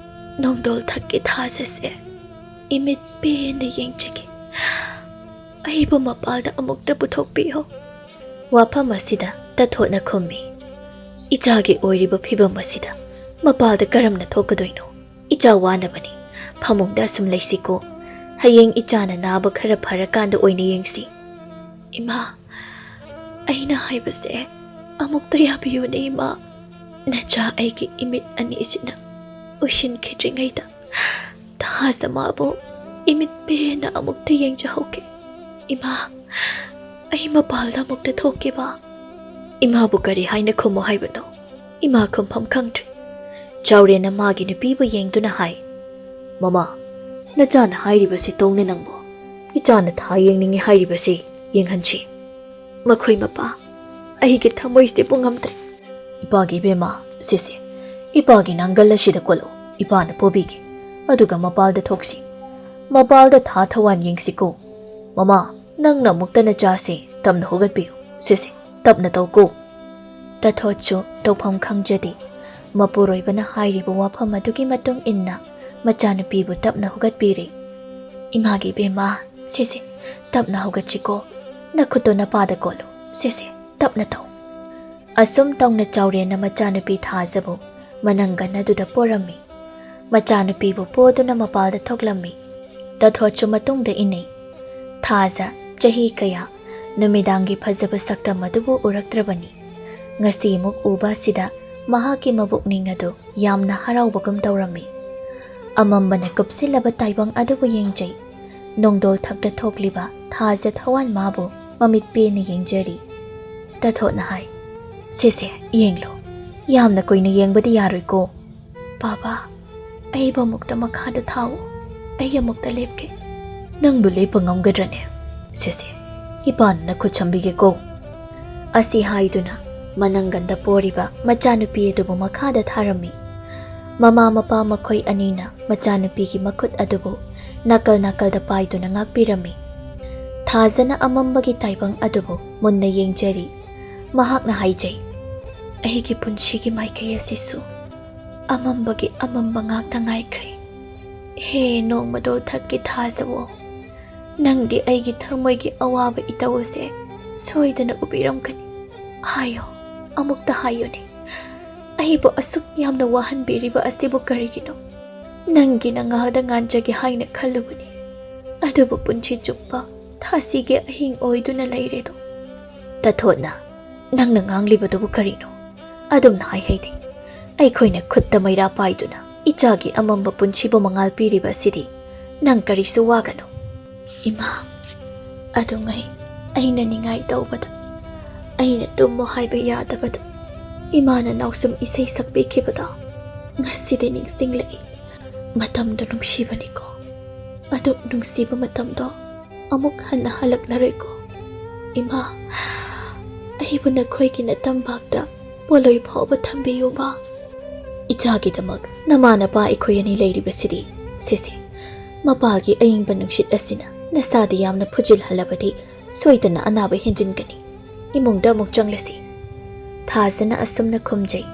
ꯅꯣꯡꯗꯣꯜ ꯊꯛꯀꯤ ꯊꯥꯖꯁꯦ ꯏꯃꯤꯠ ꯄꯦꯟꯅ ꯌꯦꯡꯖꯒꯦ꯫ ꯑꯩꯕꯨ ꯃꯄꯥꯜꯗ ꯑꯃꯨꯛꯇ ꯄꯨꯊꯣꯛꯄꯤꯌꯣ꯫" ꯋꯥꯐꯝ ꯑꯁꯤꯗ ꯇꯊꯣꯠꯅ ꯈꯨꯝꯃꯤ, "ꯏꯆꯥꯒꯤ ꯑꯣꯏꯔꯤꯕ ꯐꯤꯕꯝ ꯑꯁꯤꯗ ꯃꯄꯥꯜꯗ ꯀꯔꯝꯅ ꯊꯣꯛꯀꯗꯣꯏꯅꯣ? ꯏꯆꯥ ꯋꯥꯅꯕꯅꯤ꯫ ꯐꯃꯨꯡꯗ ꯑꯁꯨꯝ ꯂꯩꯁꯤꯀꯣ꯫ ꯍꯌꯦꯡ ꯏꯆꯥꯅ ꯅꯥꯕ ꯈꯔ ꯐꯔꯀꯥꯟꯗ ꯑꯣꯏꯅ ꯌꯦꯡꯁꯤ꯫" "ꯏꯃꯥ, ꯑꯩꯅ ꯍꯥꯏꯕꯁꯦ ꯑꯃꯨꯛꯇ ꯌꯥꯕꯤꯌꯨꯅꯦ ꯏꯃꯥ꯫ ꯅꯆꯥ ꯑꯩꯒꯤ ꯏꯃꯤꯠ ꯑꯅꯤꯁꯤꯅ ꯎꯏꯁꯤꯟꯈꯤꯗ꯭ꯔꯤꯉꯩꯗ ꯊꯥꯖ ꯃꯥꯕꯨ ꯏꯃꯤꯠ ꯄꯦꯟꯅ ꯑꯃꯨꯛꯇ ꯌꯦꯡꯖꯍꯧꯒꯦ꯫ ꯏꯃꯥ, ꯑꯩ ꯃꯄꯥꯜꯗ ꯑꯃꯨꯛꯇ ꯊꯣꯛꯀꯦꯕ꯫" "ꯏꯃꯥꯕꯨ ꯀꯔꯤ ꯍꯥꯏꯅ ꯈꯨꯝꯃꯣ ꯍꯥꯏꯕꯅꯣ?" ꯏꯃꯥ ꯈꯨꯝꯐꯝ ꯈꯪꯗ꯭ꯔꯦ꯫ ꯆꯥꯎꯔꯦꯟꯅ ꯃꯥꯒꯤ ꯅꯨꯄꯤꯕꯨ ꯌꯦꯡꯗꯨꯅ ꯍꯥꯏ, "ꯃꯃꯥ, ꯅꯆꯥꯅ ꯍꯥꯏꯔꯤꯕꯁꯤ ꯇꯧꯅꯦ ꯅꯪꯕꯨ꯫ ꯏꯆꯥꯅ ꯊꯥ ꯌꯦꯡꯅꯤꯡꯉꯤ ꯍꯥꯏꯔꯤꯕꯁꯤ ꯌꯦꯡꯍꯟꯁꯤ꯫" "ꯃꯈꯣꯏ ꯃꯄꯥ, ꯑꯩꯒꯤ ꯊꯃꯣꯏꯁꯤꯕꯨ ꯉꯝꯗ꯭ꯔꯦ꯫" "ꯏꯄꯥꯒꯤ ꯏꯕꯦꯝꯃ, ꯁꯤꯁꯦ, ꯏꯄꯥꯒꯤ ꯅꯥꯡꯒꯜ ꯑꯁꯤꯗ ꯀꯣꯜꯂꯨ꯫ ꯏꯄꯥꯅ ꯄꯣꯕꯤꯒꯦ꯫ ꯑꯗꯨꯒ ꯃꯄꯥꯜꯗ ꯊꯣꯛꯁꯤ꯫ ꯃꯄꯥꯜꯗ ꯊꯥ ꯊꯋꯥꯟ ꯌꯦꯡꯁꯤꯀꯣ꯫ ꯃꯃꯥ, ꯅꯪꯅ ꯑꯃꯨꯛꯇ ꯅꯆꯥꯁꯦ ꯇꯞꯅ ꯍꯧꯒꯠꯄꯤꯌꯨ꯫ ꯁꯤꯁꯦ, ꯇꯞꯅ ꯇꯧꯀꯣ꯫" ꯇꯊꯣꯠꯁꯨ ꯇꯧꯐꯝ ꯈꯪꯖꯗꯦ꯫ ꯃꯄꯨꯔꯣꯏꯕꯅ ꯍꯥꯏꯔꯤꯕ ꯋꯥꯐꯝ ꯑꯗꯨꯒꯤ ꯃꯇꯨꯡ ꯏꯟꯅ ꯃꯆꯥꯅꯨꯄꯤꯕꯨ ꯇꯞꯅ ꯍꯧꯒꯠꯄꯤꯔꯦ꯫ "ꯏꯃꯥꯒꯤ ꯏꯕꯦꯝꯃ, ꯁꯦ ꯁꯦ, ꯇꯞꯅ ꯍꯧꯒꯠꯁꯤꯀꯣ꯫ ꯅꯈꯨꯠꯇꯣ ꯅꯄꯥꯗ ꯀꯣꯜꯂꯨ꯫ ꯁꯦ ꯁꯦ, ꯇꯞꯅ ꯇꯧ꯫" ꯑꯁꯨꯝ ꯇꯧꯅ ꯆꯥꯎꯔꯦꯟꯅ ꯃꯆꯥꯅꯨꯄꯤ ꯊꯥꯖꯕꯨ ꯃꯅꯪꯒꯟ ꯑꯗꯨꯗ ꯄꯣꯔꯝꯃꯤ꯫ ꯃꯆꯥꯅꯨꯄꯤꯕꯨ ꯄꯣꯗꯨꯅ ꯃꯄꯥꯜꯗ ꯊꯣꯛꯂꯝꯃꯤ꯫ ꯇꯥꯊꯣꯠꯁꯨ ꯃꯇꯨꯡꯗ ꯏꯟꯅꯩ꯫ ꯊꯥꯖ ꯆꯍꯤ ꯀꯌꯥ ꯅꯨꯃꯤꯗꯥꯡꯒꯤ ꯐꯖꯕ ꯁꯛꯇꯝ ꯑꯗꯨꯕꯨ ꯎꯔꯛꯇ꯭ꯔꯕꯅꯤ꯫ ꯉꯁꯤꯃꯨꯛ ꯎꯕ ꯑꯁꯤꯗ ꯃꯍꯥꯛꯀꯤ ꯃꯕꯨꯛꯅꯤꯡ ꯑꯗꯨ ꯌꯥꯝꯅ ꯍꯔꯥꯎꯕꯒꯨꯝ ꯇꯧꯔꯝꯃꯤ꯫ ꯑꯃꯝꯕꯅ ꯀꯨꯞꯁꯤꯜꯂꯕ ꯇꯥꯏꯕꯪ ꯑꯗꯨꯕꯨ ꯌꯦꯡꯖꯩ꯫ ꯅꯣꯡꯗꯣꯜ ꯊꯛꯇ ꯊꯣꯛꯂꯤꯕ ꯊꯥꯖ ꯊꯋꯥꯟ ꯃꯥꯕꯨ ꯃꯃꯤꯠ ꯄꯦꯟꯅ ꯌꯦꯡꯖꯔꯤ꯫ ꯇꯥꯊꯣꯠꯅ ꯍꯥꯏ, "ꯁꯦ ꯁꯦ, ꯌꯦꯡꯂꯣ꯫ ꯌꯥꯝꯅ ꯀꯨꯏꯅ ꯌꯦꯡꯕꯗꯤ ꯌꯥꯔꯣꯏꯀꯣ꯫" "ꯕꯥꯕꯥ, ꯑꯩꯕꯨ ꯑꯃꯨꯛꯇ ꯃꯈꯥꯗ ꯊꯥꯎ꯫ ꯑꯩ ꯑꯃꯨꯛꯇ ꯂꯦꯞꯀꯦ꯫" "ꯅꯪꯕꯨ ꯂꯦꯞꯄ ꯉꯝꯒꯗ꯭ꯔꯅꯦ? ꯁꯦ ꯁꯦ, ꯏꯄꯥꯅ ꯅꯈꯨꯠ ꯁꯝꯕꯤꯒꯦꯀꯣ꯫" ꯑꯁꯤ ꯍꯥꯏꯗꯨꯅ ꯃꯅꯪꯒꯟꯗ ꯄꯣꯔꯤꯕ ꯃꯆꯥꯅꯨꯄꯤ ꯑꯗꯨꯕꯨ ꯃꯈꯥꯗ ꯊꯥꯔꯝꯃꯤ꯫ ꯃꯃꯥ ꯃꯄꯥ ꯃꯈꯣꯏ ꯑꯅꯤꯅ ꯃꯆꯥꯅꯨꯄꯤꯒꯤ ꯃꯈꯨꯠ ꯑꯗꯨꯕꯨ ꯅꯥꯀꯜ ꯅꯥꯀꯜꯗ ꯄꯥꯏꯗꯨꯅ ꯉꯥꯛꯄꯤꯔꯝꯃꯤ꯫ ꯊꯥꯖꯅ ꯑꯃꯝꯕꯒꯤ ꯇꯥꯏꯕꯪ ꯑꯗꯨꯕꯨ ꯃꯨꯟꯅ ꯌꯦꯡꯖꯔꯤ꯫ ꯃꯍꯥꯛꯅ ꯍꯥꯏꯖꯩ, "ꯑꯩꯒꯤ ꯄꯨꯟꯁꯤꯒꯤ ꯃꯥꯏꯀꯩ ꯑꯁꯤꯁꯨ ꯑꯃꯝꯕꯒꯤ ꯑꯃꯝꯕ ꯉꯥꯛꯇ ꯉꯥꯏꯈ꯭ꯔꯦ꯫ ꯍꯦ ꯅꯣꯡꯃꯗꯣ ꯊꯛꯀꯤ ꯊꯥꯖꯋꯣ, ꯅꯪꯗꯤ ꯑꯩꯒꯤ ꯊꯃꯣꯏꯒꯤ ꯑꯋꯥꯕ ꯏꯇꯧ ꯑꯁꯦ ꯁꯣꯏꯗꯅ ꯎꯕꯤꯔꯝꯒꯅꯤ꯫ ꯍꯥꯏꯌꯣ, ꯑꯃꯨꯛꯇ ꯍꯥꯏꯌꯨꯅꯦ, ꯑꯩꯕꯨ ꯑꯁꯨꯛ ꯌꯥꯝꯅ ꯋꯥꯍꯟꯕꯤꯔꯤꯕ ꯑꯁꯤꯕꯨ ꯀꯔꯤꯒꯤꯅꯣ? ꯅꯪꯒꯤ ꯅꯉꯥꯗ ꯉꯥꯟꯖꯒꯦ ꯍꯥꯏꯅ ꯈꯜꯂꯨꯕꯅꯤ, ꯑꯗꯨꯕꯨ ꯄꯨꯟꯁꯤ ꯆꯨꯞꯄ ꯊꯥꯁꯤꯒꯤ ꯑꯍꯤꯡ ꯑꯣꯏꯗꯨꯅ ꯂꯩꯔꯦꯗꯣ꯫" ꯇꯥꯊꯣꯠꯅ, "ꯅꯪꯅ ꯉꯥꯡꯂꯤꯕꯗꯨꯕꯨ ꯀꯔꯤꯅꯣ? ꯑꯗꯨꯝꯅ ꯍꯥꯏ ꯍꯩꯗꯦ꯫ ꯑꯩꯈꯣꯏꯅ ꯈꯨꯠꯇ ꯃꯩꯔꯥ ꯄꯥꯏꯗꯨꯅ ꯏꯆꯥꯒꯤ ꯑꯃꯝꯕ ꯄꯨꯟꯁꯤꯕꯨ ꯃꯉꯥꯜ ꯄꯤꯔꯤꯕ ꯑꯁꯤꯗꯤ ꯅꯪ ꯀꯔꯤꯁꯨ ꯋꯥꯒꯅꯨ꯫" "ꯏꯃꯥ, ꯑꯗꯨꯉꯩ ꯑꯩꯅ ꯅꯤꯡꯉꯥꯏ ꯇꯧꯕꯗ, ꯑꯩꯅ ꯇꯨꯝꯃꯣ ꯍꯥꯏꯕ ꯌꯥꯗꯕꯗ ꯏꯃꯥꯅ ꯅꯥꯎꯁꯨꯝ ꯏꯁꯩ ꯁꯛꯄꯤꯈꯤꯕꯗꯣ ꯉꯁꯤꯗꯤ ꯅꯤꯡꯁꯤꯡꯂꯛꯏ꯫ ꯃꯇꯝꯗꯣ ꯅꯨꯡꯁꯤꯕꯅꯤꯀꯣ꯫ ꯑꯗꯨꯛ ꯅꯨꯡꯁꯤꯕ ꯃꯇꯝꯗꯣ ꯑꯃꯨꯛ ꯍꯟꯅ ꯍꯜꯂꯛꯂꯔꯣꯏꯀꯣ꯫ ꯏꯃꯥ, ꯑꯩꯕꯨ ꯅꯈꯣꯏꯒꯤ ꯅꯇꯝꯕꯥꯛꯇ ꯄꯣꯂꯣꯏ ꯐꯥꯎꯕ ꯊꯝꯕꯤꯌꯨꯕ꯫" "ꯏꯆꯥꯒꯤꯗꯃꯛ ꯅꯃꯥ ꯅꯄꯥ ꯑꯩꯈꯣꯏ ꯑꯅꯤ ꯂꯩꯔꯤꯕꯁꯤꯗꯤ꯫ ꯁꯦ ꯁꯦ, ꯃꯄꯥꯜꯒꯤ ꯑꯏꯪꯕ ꯅꯨꯡꯁꯤꯠ ꯑꯁꯤꯅ ꯅꯁꯥꯗꯤ ꯌꯥꯝꯅ ꯐꯨꯖꯤꯜꯍꯜꯂꯕꯗꯤ ꯁꯣꯏꯗꯅ ꯑꯅꯥꯕ ꯍꯦꯟꯖꯤꯟꯒꯅꯤ꯫" "ꯏꯃꯨꯡꯗ ꯑꯃꯨꯛ ꯆꯪꯂꯁꯤ꯫" ꯊꯥꯖꯅ ꯑꯁꯨꯝꯅ ꯈꯨꯝꯖꯩ,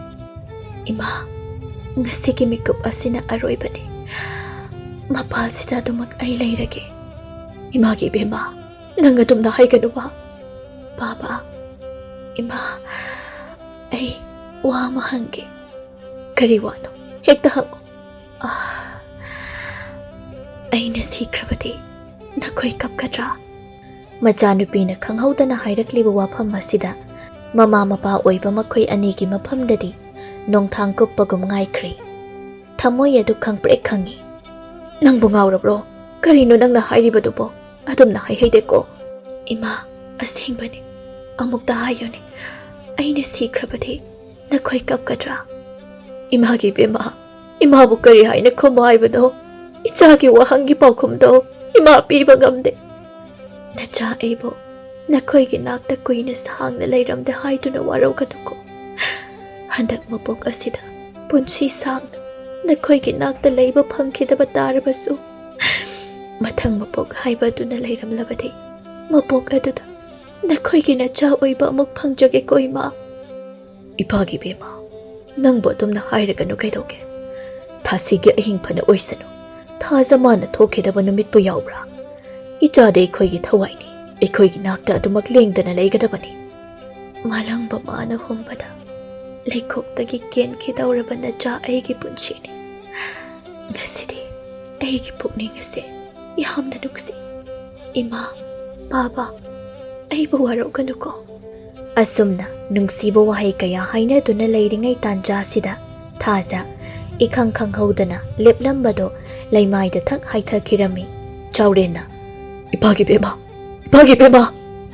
"ꯏꯃꯥ, ꯉꯁꯤꯒꯤ ꯃꯤꯀꯨꯞ ꯑꯁꯤꯅ ꯑꯔꯣꯏꯕꯅꯤ꯫ ꯃꯄꯥꯜꯁꯤꯗ ꯑꯗꯨꯃꯛ ꯑꯩ ꯂꯩꯔꯒꯦ꯫ ꯏꯃꯥꯒꯤ ꯏꯕꯦꯝꯃ, ꯅꯪ ꯑꯗꯨꯝꯅ ꯍꯥꯏꯒꯅꯨꯕ꯫ ꯕꯥꯕꯥ, ꯏꯃꯥ, ꯑꯩ ꯋꯥ ꯑꯃ ꯍꯪꯒꯦ꯫ ꯀꯔꯤ ꯋꯥꯅꯣ? ꯍꯦꯛꯇ ꯍꯪꯉꯨ꯫ ꯑꯥ, ꯑꯩꯅ ꯁꯤꯈ꯭ꯔꯕꯗꯤ ꯅꯈꯣꯏ ꯀꯞꯀꯗ꯭ꯔꯥ? ꯃꯆꯥꯅꯨꯄꯤꯅ ꯈꯪꯍꯧꯗꯅ ꯍꯥꯏꯔꯛꯂꯤꯕ ꯋꯥꯐꯝ ꯑꯁꯤꯗ ꯃꯃꯥ ꯃꯄꯥ ꯑꯣꯏꯕ ꯃꯈꯣꯏ ꯑꯅꯤꯒꯤ ꯃꯐꯝꯗꯗꯤ ꯅꯣꯡꯊꯥꯡ ꯀꯨꯞꯄꯒꯨꯝ ꯉꯥꯏꯈ꯭ꯔꯦ꯫ ꯊꯃꯣꯏ ꯑꯗꯨ ꯈꯪꯄ꯭ꯔꯦꯛ ꯈꯪꯉꯤ꯫ "ꯅꯪꯕꯨ ꯉꯥꯎꯔꯕ꯭ꯔꯣ? ꯀꯔꯤꯅꯣ ꯅꯪꯅ ꯍꯥꯏꯔꯤꯕꯗꯨꯕꯣ? ꯑꯗꯨꯝꯅ ꯍꯥꯏꯍꯩꯗꯦꯀꯣ꯫" "ꯏꯃꯥ, ꯑꯁꯦꯡꯕꯅꯤ꯫ ꯑꯃꯨꯛꯇ ꯍꯥꯏꯌꯨꯅꯦ, ꯑꯩꯅ ꯁꯤꯈ꯭ꯔꯕꯗꯤ ꯅꯈꯣꯏ ꯀꯞꯀꯗ꯭ꯔꯥ?" "ꯏꯃꯥꯒꯤ ꯏꯕꯦꯝꯃ, ꯏꯃꯥꯕꯨ ꯀꯔꯤ ꯍꯥꯏꯅ ꯈꯨꯝꯃꯣ ꯍꯥꯏꯕꯅꯣ? ꯏꯆꯥꯒꯤ ꯋꯥꯍꯪꯒꯤ ꯄꯥꯎꯈꯨꯝꯗꯣ ꯏꯃꯥ ꯄꯤꯕ ꯉꯝꯗꯦ꯫" "ꯅꯆꯥ ꯑꯩꯕꯨ ꯅꯈꯣꯏꯒꯤ ꯅꯥꯛꯇ ꯀꯨꯏꯅ ꯁꯥꯡꯅ ꯂꯩꯔꯝꯗꯦ ꯍꯥꯏꯗꯨꯅ ꯋꯥꯔꯧꯒꯅꯨꯀꯣ꯫ ꯍꯟꯗꯛ ꯃꯄꯣꯛ ꯑꯁꯤꯗ ꯄꯨꯟꯁꯤ ꯁꯥꯡꯅ ꯅꯈꯣꯏꯒꯤ ꯅꯥꯛꯇ ꯂꯩꯕ ꯐꯪꯈꯤꯗꯕ ꯇꯥꯔꯕꯁꯨ, ꯃꯊꯪ ꯃꯄꯣꯛ ꯍꯥꯏꯕ ꯑꯗꯨꯅ ꯂꯩꯔꯝꯂꯕꯗꯤ, ꯃꯄꯣꯛ ꯑꯗꯨꯗ ꯅꯈꯣꯏꯒꯤ ꯅꯆꯥ ꯑꯣꯏꯕ ꯑꯃꯨꯛ ꯐꯪꯖꯒꯦꯀꯣ, ꯏꯃꯥ꯫" "ꯏꯄꯥꯒꯤ ꯏꯕꯦꯝꯃ, ꯅꯪꯕꯨ ꯑꯗꯨꯝꯅ ꯍꯥꯏꯔꯒꯅꯨ ꯀꯩꯗꯧꯒꯦ? ꯊꯥꯁꯤꯒꯤ ꯑꯍꯤꯡ ꯐꯅ ꯑꯣꯏꯁꯅꯨ, ꯊꯥꯖ ꯃꯥꯅ ꯊꯣꯛꯈꯤꯗꯕ ꯅꯨꯃꯤꯠꯄꯨ ꯌꯥꯎꯕ꯭ꯔꯥ? ꯏꯆꯥꯗꯤ ꯑꯩꯈꯣꯏꯒꯤ ꯊꯋꯥꯏꯅꯤ, ꯑꯩꯈꯣꯏꯒꯤ ꯅꯥꯛꯇ ꯑꯗꯨꯃꯛ ꯂꯦꯡꯗꯅ ꯂꯩꯒꯗꯕꯅꯤ꯫" "ꯃꯥꯂꯪꯕ ꯃꯥꯅ ꯍꯨꯝꯕꯗ ꯂꯩꯈꯣꯛꯇꯒꯤ ꯀꯦꯟꯈꯤꯗꯧꯔꯕ ꯅꯆꯥ ꯑꯩꯒꯤ ꯄꯨꯟꯁꯤꯅꯤ꯫ ꯉꯁꯤꯗꯤ ꯑꯩꯒꯤ ꯄꯨꯛꯅꯤꯡ ꯑꯁꯦ ꯌꯥꯝꯅ ꯅꯨꯡꯁꯤ꯫ ꯏꯃꯥ, ꯕꯥꯕꯥ, ꯑꯩꯕꯨ ꯋꯥꯔꯧꯒꯅꯨꯀꯣ꯫" ꯑꯁꯨꯝꯅ ꯅꯨꯡꯁꯤꯕ ꯋꯥꯍꯩ ꯀꯌꯥ ꯍꯥꯏꯅꯗꯨꯅ ꯂꯩꯔꯤꯉꯩ ꯇꯥꯟꯖꯥꯁꯤꯗ ꯊꯥꯖ ꯏꯈꯪ ꯈꯪꯍꯧꯗꯅ ꯂꯦꯞꯂꯝꯕꯗꯣ ꯂꯩꯃꯥꯏꯗ ꯊꯛ ꯍꯥꯏꯊꯈꯤꯔꯝꯃꯤ꯫ ꯆꯥꯎꯔꯦꯟꯅ, "ꯏꯄꯥꯒꯤ ꯕꯦꯝꯃ, ꯏꯄꯥꯒꯤ ꯕꯦꯝꯃ,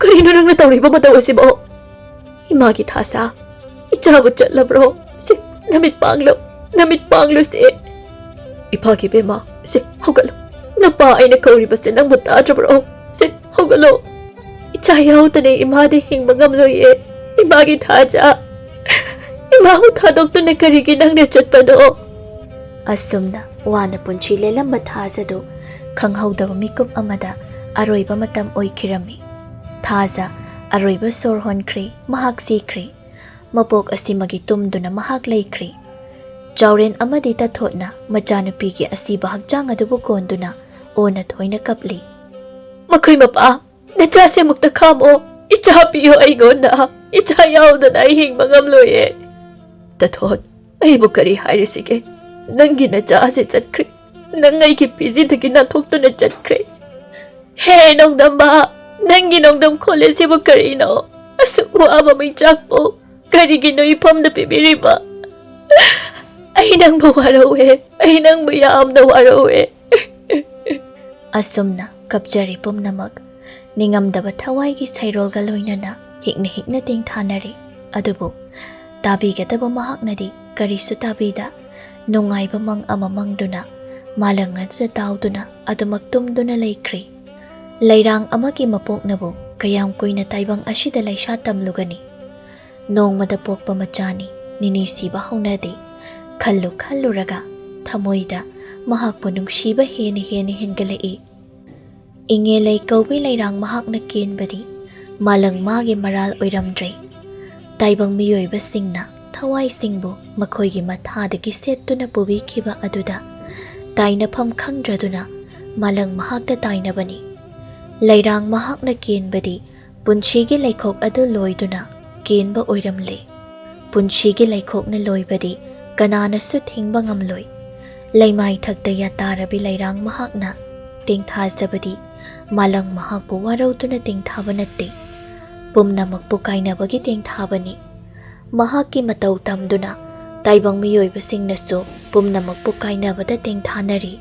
ꯀꯔꯤꯅꯣ ꯅꯪꯅ ꯇꯧꯔꯤꯕ ꯃꯇꯧ ꯑꯁꯤꯕꯣ?" "ꯏꯃꯥꯒꯤ ꯊꯥꯖ, ꯏꯆꯥꯕꯨ ꯆꯠꯂꯕ꯭ꯔꯣ? ꯁꯦ, ꯅꯃꯤꯠ ꯄꯥꯡꯂꯣ, ꯅꯃꯤꯠ ꯄꯥꯡꯂꯣ ꯁꯦ꯫" "ꯏꯄꯥꯒꯤ ꯕꯦꯝꯃ, ꯁꯦ, ꯍꯧꯒꯠꯂꯣ꯫ ꯅꯄꯥ ꯑꯩꯅ ꯀꯧꯔꯤꯕꯁꯦ ꯅꯪꯕꯨ ꯇꯥꯗ꯭ꯔꯕ꯭ꯔꯣ? ꯁꯦ, ꯍꯧꯒꯠꯂꯣ꯫ ꯏꯆꯥ ꯌꯥꯎꯗꯅ ꯏꯃꯥꯗꯤ ꯍꯤꯡꯕ ꯉꯝꯂꯣꯏꯌꯦ꯫ ꯏꯃꯥꯒꯤ ꯊꯥꯖ, ꯏꯃꯥꯕꯨ ꯊꯥꯗꯣꯛꯇꯨꯅ ꯀꯔꯤꯒꯤ ꯅꯪꯅ ꯆꯠꯄꯅꯣ?" ꯑꯁꯨꯝꯅ ꯋꯥꯅ ꯄꯨꯟꯁꯤ ꯂꯦꯜꯂꯝꯕ ꯊꯥꯖꯗꯨ ꯈꯪꯍꯧꯗꯕ ꯃꯤꯀꯨꯞ ꯑꯃꯗ ꯑꯔꯣꯏꯕ ꯃꯇꯝ ꯑꯣꯏꯈꯤꯔꯝꯃꯤ꯫ ꯊꯥꯖ ꯑꯔꯣꯏꯕ ꯁꯣꯔ ꯍꯣꯟꯈ꯭ꯔꯦ, ꯃꯍꯥꯛ ꯁꯤꯈ꯭ꯔꯦ꯫ ꯃꯄꯣꯛ ꯑꯁꯤꯃꯒꯤ ꯇꯨꯝꯗꯨꯅ ꯃꯍꯥꯛ ꯂꯩꯈ꯭ꯔꯦ꯫ ꯆꯥꯎꯔꯦꯟ ꯑꯃꯗꯤ ꯇꯊꯣꯠꯅ ꯃꯆꯥꯅꯨꯄꯤꯒꯤ ꯑꯁꯤꯕ ꯍꯛꯆꯥꯡ ꯑꯗꯨꯕꯨ ꯀꯣꯟꯗꯨꯅ ꯑꯣꯟꯅ ꯊꯣꯏꯅ ꯀꯞꯂꯤ꯫ "ꯃꯈꯣꯏ ꯃꯄꯥ, ꯅꯆꯥꯁꯦ ꯑꯃꯨꯛꯇ ꯈꯥꯝꯃꯣ, ꯏꯆꯥ ꯄꯤꯌꯣ ꯑꯩꯉꯣꯟꯗ, ꯏꯆꯥ ꯌꯥꯎꯗꯅ ꯑꯩ ꯍꯤꯡꯕ ꯉꯝꯂꯣꯏꯌꯦ꯫" "ꯇꯊꯣꯠ, ꯑꯩꯕꯨ ꯀꯔꯤ ꯍꯥꯏꯔꯤꯁꯤꯒꯦ? ꯅꯪꯒꯤ ꯅꯆꯥ ꯑꯁꯤ ꯆꯠꯈ꯭ꯔꯦ, ꯅꯪ ꯑꯩꯒꯤ ꯄꯤꯖꯤꯗꯒꯤ ꯅꯥꯟꯊꯣꯛꯇꯨꯅ ꯆꯠꯈ꯭ꯔꯦ꯫" "ꯍꯦ ꯅꯣꯡꯗꯝꯕ, ꯅꯪꯒꯤ ꯅꯣꯡꯗꯝ ꯈꯣꯜꯂꯤꯁꯤꯕꯨ ꯀꯔꯤꯅꯣ? ꯑꯁꯨꯛ ꯋꯥꯕ ꯃꯩꯆꯥꯛꯄꯨ ꯀꯔꯤꯒꯤꯅꯣ ꯏꯐꯝꯗ ꯄꯤꯕꯤꯔꯤꯕ? ꯑꯩ ꯅꯪꯕꯨ ꯋꯥꯔꯧꯋꯦ, ꯑꯩ ꯅꯪꯕꯨ ꯌꯥꯝꯅ ꯋꯥꯔꯧꯋꯦ꯫" ꯑꯁꯨꯝꯅ ꯀꯞꯆꯔꯤ ꯄꯨꯝꯅꯃꯛ꯫ ꯅꯤꯡꯉꯝꯗꯕ ꯊꯋꯥꯏꯒꯤ ꯁꯩꯔꯣꯜꯒ ꯂꯣꯏꯅꯅ ꯍꯤꯛꯅ ꯍꯤꯛꯅ ꯇꯦꯡꯊꯥꯅꯔꯤ꯫ ꯑꯗꯨꯕꯨ ꯇꯥꯕꯤꯒꯗꯕ ꯃꯍꯥꯛꯅꯗꯤ ꯀꯔꯤꯁꯨ ꯇꯥꯕꯤꯗ, ꯅꯨꯡꯉꯥꯏꯕ ꯃꯪ ꯑꯃ ꯃꯪꯗꯨꯅ ꯃꯥꯂꯪ ꯑꯗꯨꯗ ꯇꯥꯎꯗꯨꯅ ꯑꯗꯨꯃꯛ ꯇꯨꯝꯗꯨꯅ ꯂꯩꯈ꯭ꯔꯤ꯫ ꯂꯩꯔꯥꯡ ꯑꯃꯒꯤ ꯃꯄꯣꯛꯅꯕꯨ ꯀꯌꯥꯝ ꯀꯨꯏꯅ ꯇꯥꯏꯕꯪ ꯑꯁꯤꯗ ꯂꯩꯁꯥ ꯇꯝꯂꯨꯒꯅꯤ? ꯅꯣꯡꯃꯗ ꯄꯣꯛꯄ ꯃꯆꯥꯅꯤ, ꯅꯤꯅꯤ ꯁꯤꯕ ꯍꯧꯅꯗꯦ꯫ ꯈꯜꯂꯨ ꯈꯜꯂꯨꯔꯒ ꯊꯃꯣꯏꯗ ꯃꯍꯥꯛꯄꯨ ꯅꯨꯡꯁꯤꯕ ꯍꯦꯟꯅ ꯍꯦꯟꯅ ꯍꯦꯟꯒꯠꯂꯛꯏ꯫ ꯏꯉꯦꯂꯩ ꯀꯧꯕꯤ ꯂꯩꯔꯥꯡ ꯃꯍꯥꯛꯅ ꯀꯦꯟꯕꯗꯤ ꯃꯥꯂꯪ ꯃꯥꯒꯤ ꯃꯔꯥꯜ ꯑꯣꯏꯔꯝꯗ꯭ꯔꯦ꯫ ꯇꯥꯏꯕꯪ ꯃꯤꯑꯣꯏꯕꯁꯤꯡꯅ ꯊꯋꯥꯏꯁꯤꯡꯕꯨ ꯃꯈꯣꯏꯒꯤ ꯃꯊꯥꯗꯒꯤ ꯁꯦꯠꯇꯨꯅ ꯄꯨꯕꯤꯈꯤꯕ ꯑꯗꯨꯗ ꯇꯥꯏꯅꯐꯝ ꯈꯪꯗ꯭ꯔꯗꯨꯅ ꯃꯥꯂꯪ ꯃꯍꯥꯛꯇ ꯇꯥꯏꯅꯕꯅꯤ꯫ ꯂꯩꯔꯥꯡ ꯃꯍꯥꯛꯅ ꯀꯦꯟꯕꯗꯤ ꯄꯨꯟꯁꯤꯒꯤ ꯂꯩꯈꯣꯛ ꯑꯗꯨ ꯂꯣꯏꯗꯨꯅ ꯀꯦꯟꯕ ꯑꯣꯏꯔꯝꯂꯦ꯫ ꯄꯨꯟꯁꯤꯒꯤ ꯂꯩꯈꯣꯛꯅ ꯂꯣꯏꯕꯗꯤ ꯀꯅꯥꯅꯁꯨ ꯊꯤꯡꯕ ꯉꯝꯂꯣꯏ꯫ ꯂꯩꯃꯥꯏꯊꯛꯇ ꯌꯥꯇꯥꯔꯕꯤ ꯂꯩꯔꯥꯡ ꯃꯍꯥꯛꯅ ꯇꯦꯡꯊꯥꯖꯕꯗꯤ ꯃꯥꯂꯪ ꯃꯍꯥꯛꯄꯨ ꯋꯥꯔꯧꯗꯨꯅ ꯇꯦꯡꯊꯥꯕ ꯅꯠꯇꯦ꯫ ꯄꯨꯝꯅꯃꯛꯄꯨ ꯀꯥꯏꯅꯕꯒꯤ ꯇꯦꯡꯊꯥꯕꯅꯤ꯫ ꯃꯍꯥꯛꯀꯤ ꯃꯇꯧ ꯇꯝꯗꯨꯅ ꯇꯥꯏꯕꯪ ꯃꯤꯑꯣꯏꯕꯁꯤꯡꯅꯁꯨ ꯄꯨꯝꯅꯃꯛꯄꯨ ꯀꯥꯏꯅꯕꯗ ꯇꯦꯡꯊꯥꯅꯔꯤ꯫